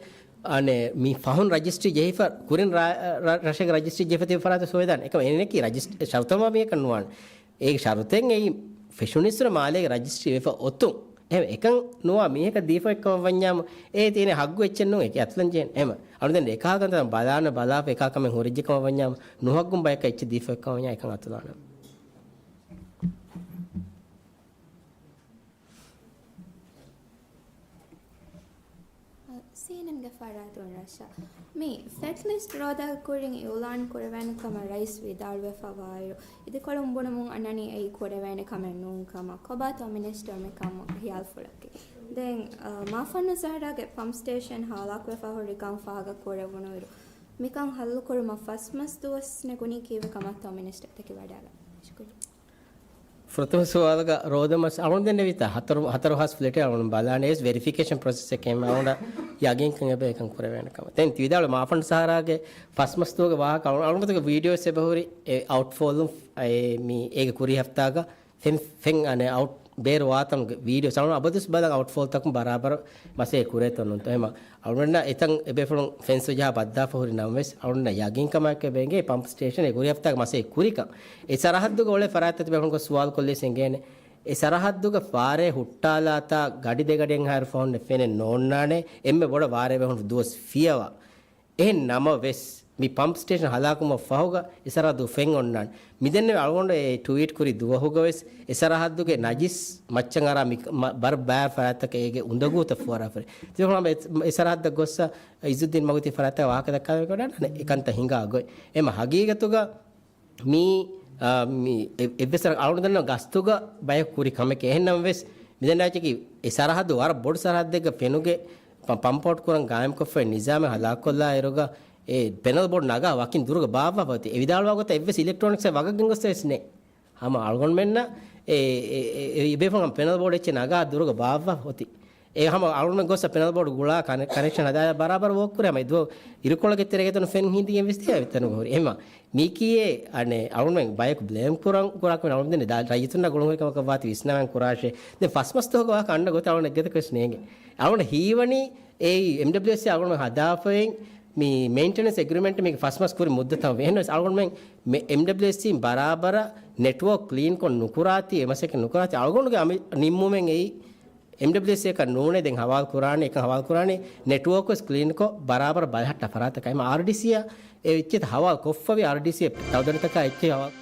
އަނެ މި ފަހުން ރަޖިސްޓްރީ ޖެހިފަ ކުރިން ރާ-، ރަ-، ރަށެއްގެ ރަޖިސްޓްރީ ޖެހިފަ ތިބި ފަރާތަށް ސޮވެދާނެ. އެކަމަ އެނެކީ ރަޖިސްޓް-، ޝަރުތަމާ މިޔަކަށް ނުވާނެ. އޭގެ ޝަރުތެއް އެއީ ފެށުނިއްސުރެ މާލޭގެ ރަޖިސްޓްރީ ވެފަ އޮތުން. އެހެން އެކަން ނުވާ މީހަކަށް ދީފަ އެއްކަމަށް ވަންޏާމު، އޭ ތިޔަނީ ހައްގު އެއްޗެއް ނޫން އެކި އަތުލަން ޖެހޭނެ. އެހެމަ. އަޅުދެން އެކާ ކަންތައް ބަލާނެ ބަލާފަ އެކާ ކަމެއް ހުރިއްޖެ ކަމަށް ވަންޏާމު، ނުހައްގުން ބަޔަކަށް އެއްޗެއް ދީފަ އެއްކަމަށް ވަންޏާ އެކަން އަތުލާނެ. ސީއެންއެންގެ ފަރާތުން ރަށަށް މި ފެޓް ލިސްޓް ރޯދަ ކުރިން އިއުލާން ކުރެވޭނެ ކަމަށް ރައީސް ވިދާޅުވެފަ ވާއިރު، އިދިކޮޅުން ބުނުމުން އަންނަނީ އެއީ ކުރެވޭނެ ކަމެއް ނޫން ކަމަށް. ކޮބާތޯ މިނިސްޓަރ މިކަމުގެ ހިޔާލުފުޅަކީ؟ ދެން، އަ، މާފަންނު ސަހަރާގެ ޕަމްޕް ސްޓޭޝަން ހާލާކުވެފަ ހުރި ކަން ފާހަގަ ކުރެވުނުއިރު، މިކަން ހައްލު ކުރުމަށް ފަސް މަސް ދުވަސް ނެގުނީ ކީއްވެ ކަމަށްތޯ މިނިސްޓަރ ތަކި ވަޑައިގަންނަވާ. ޝުކުރިއްޔާ. ފުރަތަމަ ސުވާލުގަ ރޯދަމަސް އަޅުގަނޑު ދެންނެވިތާ ހަތަރު، ހަތަރު ހާސް ފްލެޓެއް އަޅުގަނޑު ބަލާނެ އެސް ވެރިފިކޭޝަން ޕްރޮސެސް އެކެއް އަޅުގަނޑަށް ޔަގީންކަން އެބަ އެކަން ކުރެވޭނެ ކަމަށް. ދެން ތި ވިދާޅު މާފަންޑް ސަހަރާގެ ފަސް މަސް ދުވަހުގެ ވާހަކަ އަޅު-، އަޅުގަނޑުގެ ވީޑިއޯސް އެބަހުރި އެ އައުޓް ފޯލުން އެ މި އޭގެ ކުރީ ހަފްތާގަ ފެން، ފެން އަނެ އައުޓް ބޭރު ވާތަނުގެ ވީޑިއޯ ސައުން އަބަދުސް ބަލަން އައުޓް ފޯލްތަކުން ބަރާބަރަށް މަސޭ ކުރޭތޯ ނޫންތޯ. އެހެމަ އަޅުގަނޑަށް އެތަން އެބޭފުޅުން ފެންސް ޖަހާ ބައްދާފަ ހުރި ނަމަވެސް، އަޅުގަނޑަށް ޔަގީންކަމާއެކު އެބަ އެނގޭ ޕަމްޕް ސްޓޭޝަން އެ ކުރި ހަފްތާގެ މަސޭ ކުރިކަން. އެ ސަރަހައްދުގަ އުޅޭ ފަރާތްތައް ތިބޭފުޅުން ގޮސް ސުވާލު ކޮށްލީސް އެނގޭނެ. އެ ސަރަހައްދުގަ ފާރޭ ހުއްޓާލާތާ ގަޑި ދެގަޑިއެއްހާއިރު ފަހުން ފެނެއް ނޯންނާނެ. އެންމެ ބޮޑަށް ވާރޭ ބޭހުން ދުވަސް ފިޔަވާ. އެހެން ނަމަވެސް، މި ޕަމްޕް ސްޓޭޝަން ހަލާކުވުމަށް ފަހުގަ އެ ސަރަހައްދު ފެން އޮންނާނެ. މިދެންނެވި އަޅުގަނޑު އެ ޓުވީޓް ކުރި ދުވަހުގަ ވެސް އެ ސަރަހައްދުގެ ނަޖިސް މައްޗަށް އަރާ މި މަ-، ބަރަށް ބާރު ފަރާތްތަކަށް އޭގެ އުނދަގޫތައް ފުވަރާފަ ހުރި. ތިބޭފުޅުން އެ ސަރަހައްދަށް ގޮއްސަ އިއްޒުއްދީން މަގުތީ ފަރާތްތަކަށް ވާހަކަ ދައްކާލެވި ކަމަށް އެކަންތައް ހިނގާ ގޮތް. އެމަ ހަގީގަތުގަ މީ، އާ، މި އެ-، އެއްވެސް އަޅުގަނޑު ދަންނަ ގަސްތުގަ ބަޔަކު ކުރި ކަމެކޭ. އެހެން ނަމަވެސް، މިދެންނާއެކީ އެ ސަރަހައްދު ވަރަށް ބޮޑު ސަރަހައްދެއްގަ ފެނުގެ ޕަ-، ޕަމްޕް އައުޓް ކުރަން ގާއިމްކޮށްފައި ނިޒާމެއް ހަލާކުކޮށްލާ އިރުގަ އެ ޕެނަލް ބޯޑް ނަގާ ވަކިން ދުރުގަ ބާއްވާފަ އޮތީ. އެ ވިދާޅުވާ ގޮތަށް އެއްވެސް އިލެކްޓްރޯނިކްސް ވަގަށް ގެންގޮސްފަ ވެސް ނެތް. ހަމަ އަޅުގަނޑުމެންނަށް އެ، އެ، އެ، އެ، އެ ބޭފުޅުން ޕެނަލް ބޯޑް އެއްޗެއް ނަގާ ދުރުގަ ބާއްވާ އޮތީ. އެ ހަމަ އަޅުގަނޑުމެން ގޮސް ޕެނަލް ބޯޑް ގުޅާ ކަނެ-، ކަނެކްޝަން ހަދާ ބަރާބަރަށް ވޯކް ކުރޭ. ހަމަ އެ ދުވަހު އިރުކޮޅެއްގެ ތެރޭގަ އެތަނު ފެން ހީނދިގެން ވެސް ތިޔަ އެތަނުގަ ހުރި. އެހެންމަ މީކީއެއް އަނެއް އަޅުގަނޑުމެން ބަޔަކު ބްލޭމް ކުރަން ކުރާކަމެއް އަޅުގަނޑުމެން ދާ ރައްޔިތުންނާ ގުޅުން ހުރި ކަމަކަށް ވާތީ ވިސްނާވަން ކުރާށޭ. ދެން ފަސް މަސް ދުވަހުގަ ވާހަކަ އަންނަ ގޮތަށް އަޅުގަނޑު އެއްގަދަކަށް ވެސް ނޭނގެ. އަޅުގަނޑު ހީވަނީ އެއީ އެމްޑަބްލިއުއެސްސީ އަޅުގަނޑު ހަދާފައި މި މެއިންޓެނަންސް އެގްރިމެންޓް މީގެ ފަސް މަސް ކުރި މުއްދަތަށް ވޭ. އެހެންނަމަވެސް އަޅުގަނޑުމެން މެ-، އެމްޑަބްލިއުއެސްސީން ބަރާބަރަށް ނެޓްވޯކް ކްލީންކޮށް ނުކުރާތީ، އެ މަސައްކަތް ނުކުރާތީ، އަޅުގަނޑުގެ އަމި-، ނިންމުމެއް އެއީ އެމްޑަބްލިއުއެސްސީއަކަށް ނޫނޭ ދެން ހަވާލު ކުރާނީ، އެކަން ހަވާލު ކުރާނީ ނެޓްވޯކް ވެސް ކްލީންކޮށް ބަރާބަރަށް ބަލަހައްޓާ ފަރާތަކަށް. އެމް އާރްޑީސީއަށް އެ އެއްޗެތަ ހަވާލު ކޮށްފަވި އާރްޑީސީ ތައުދަނިތަކާ އެއްޗެއް ހަވާލު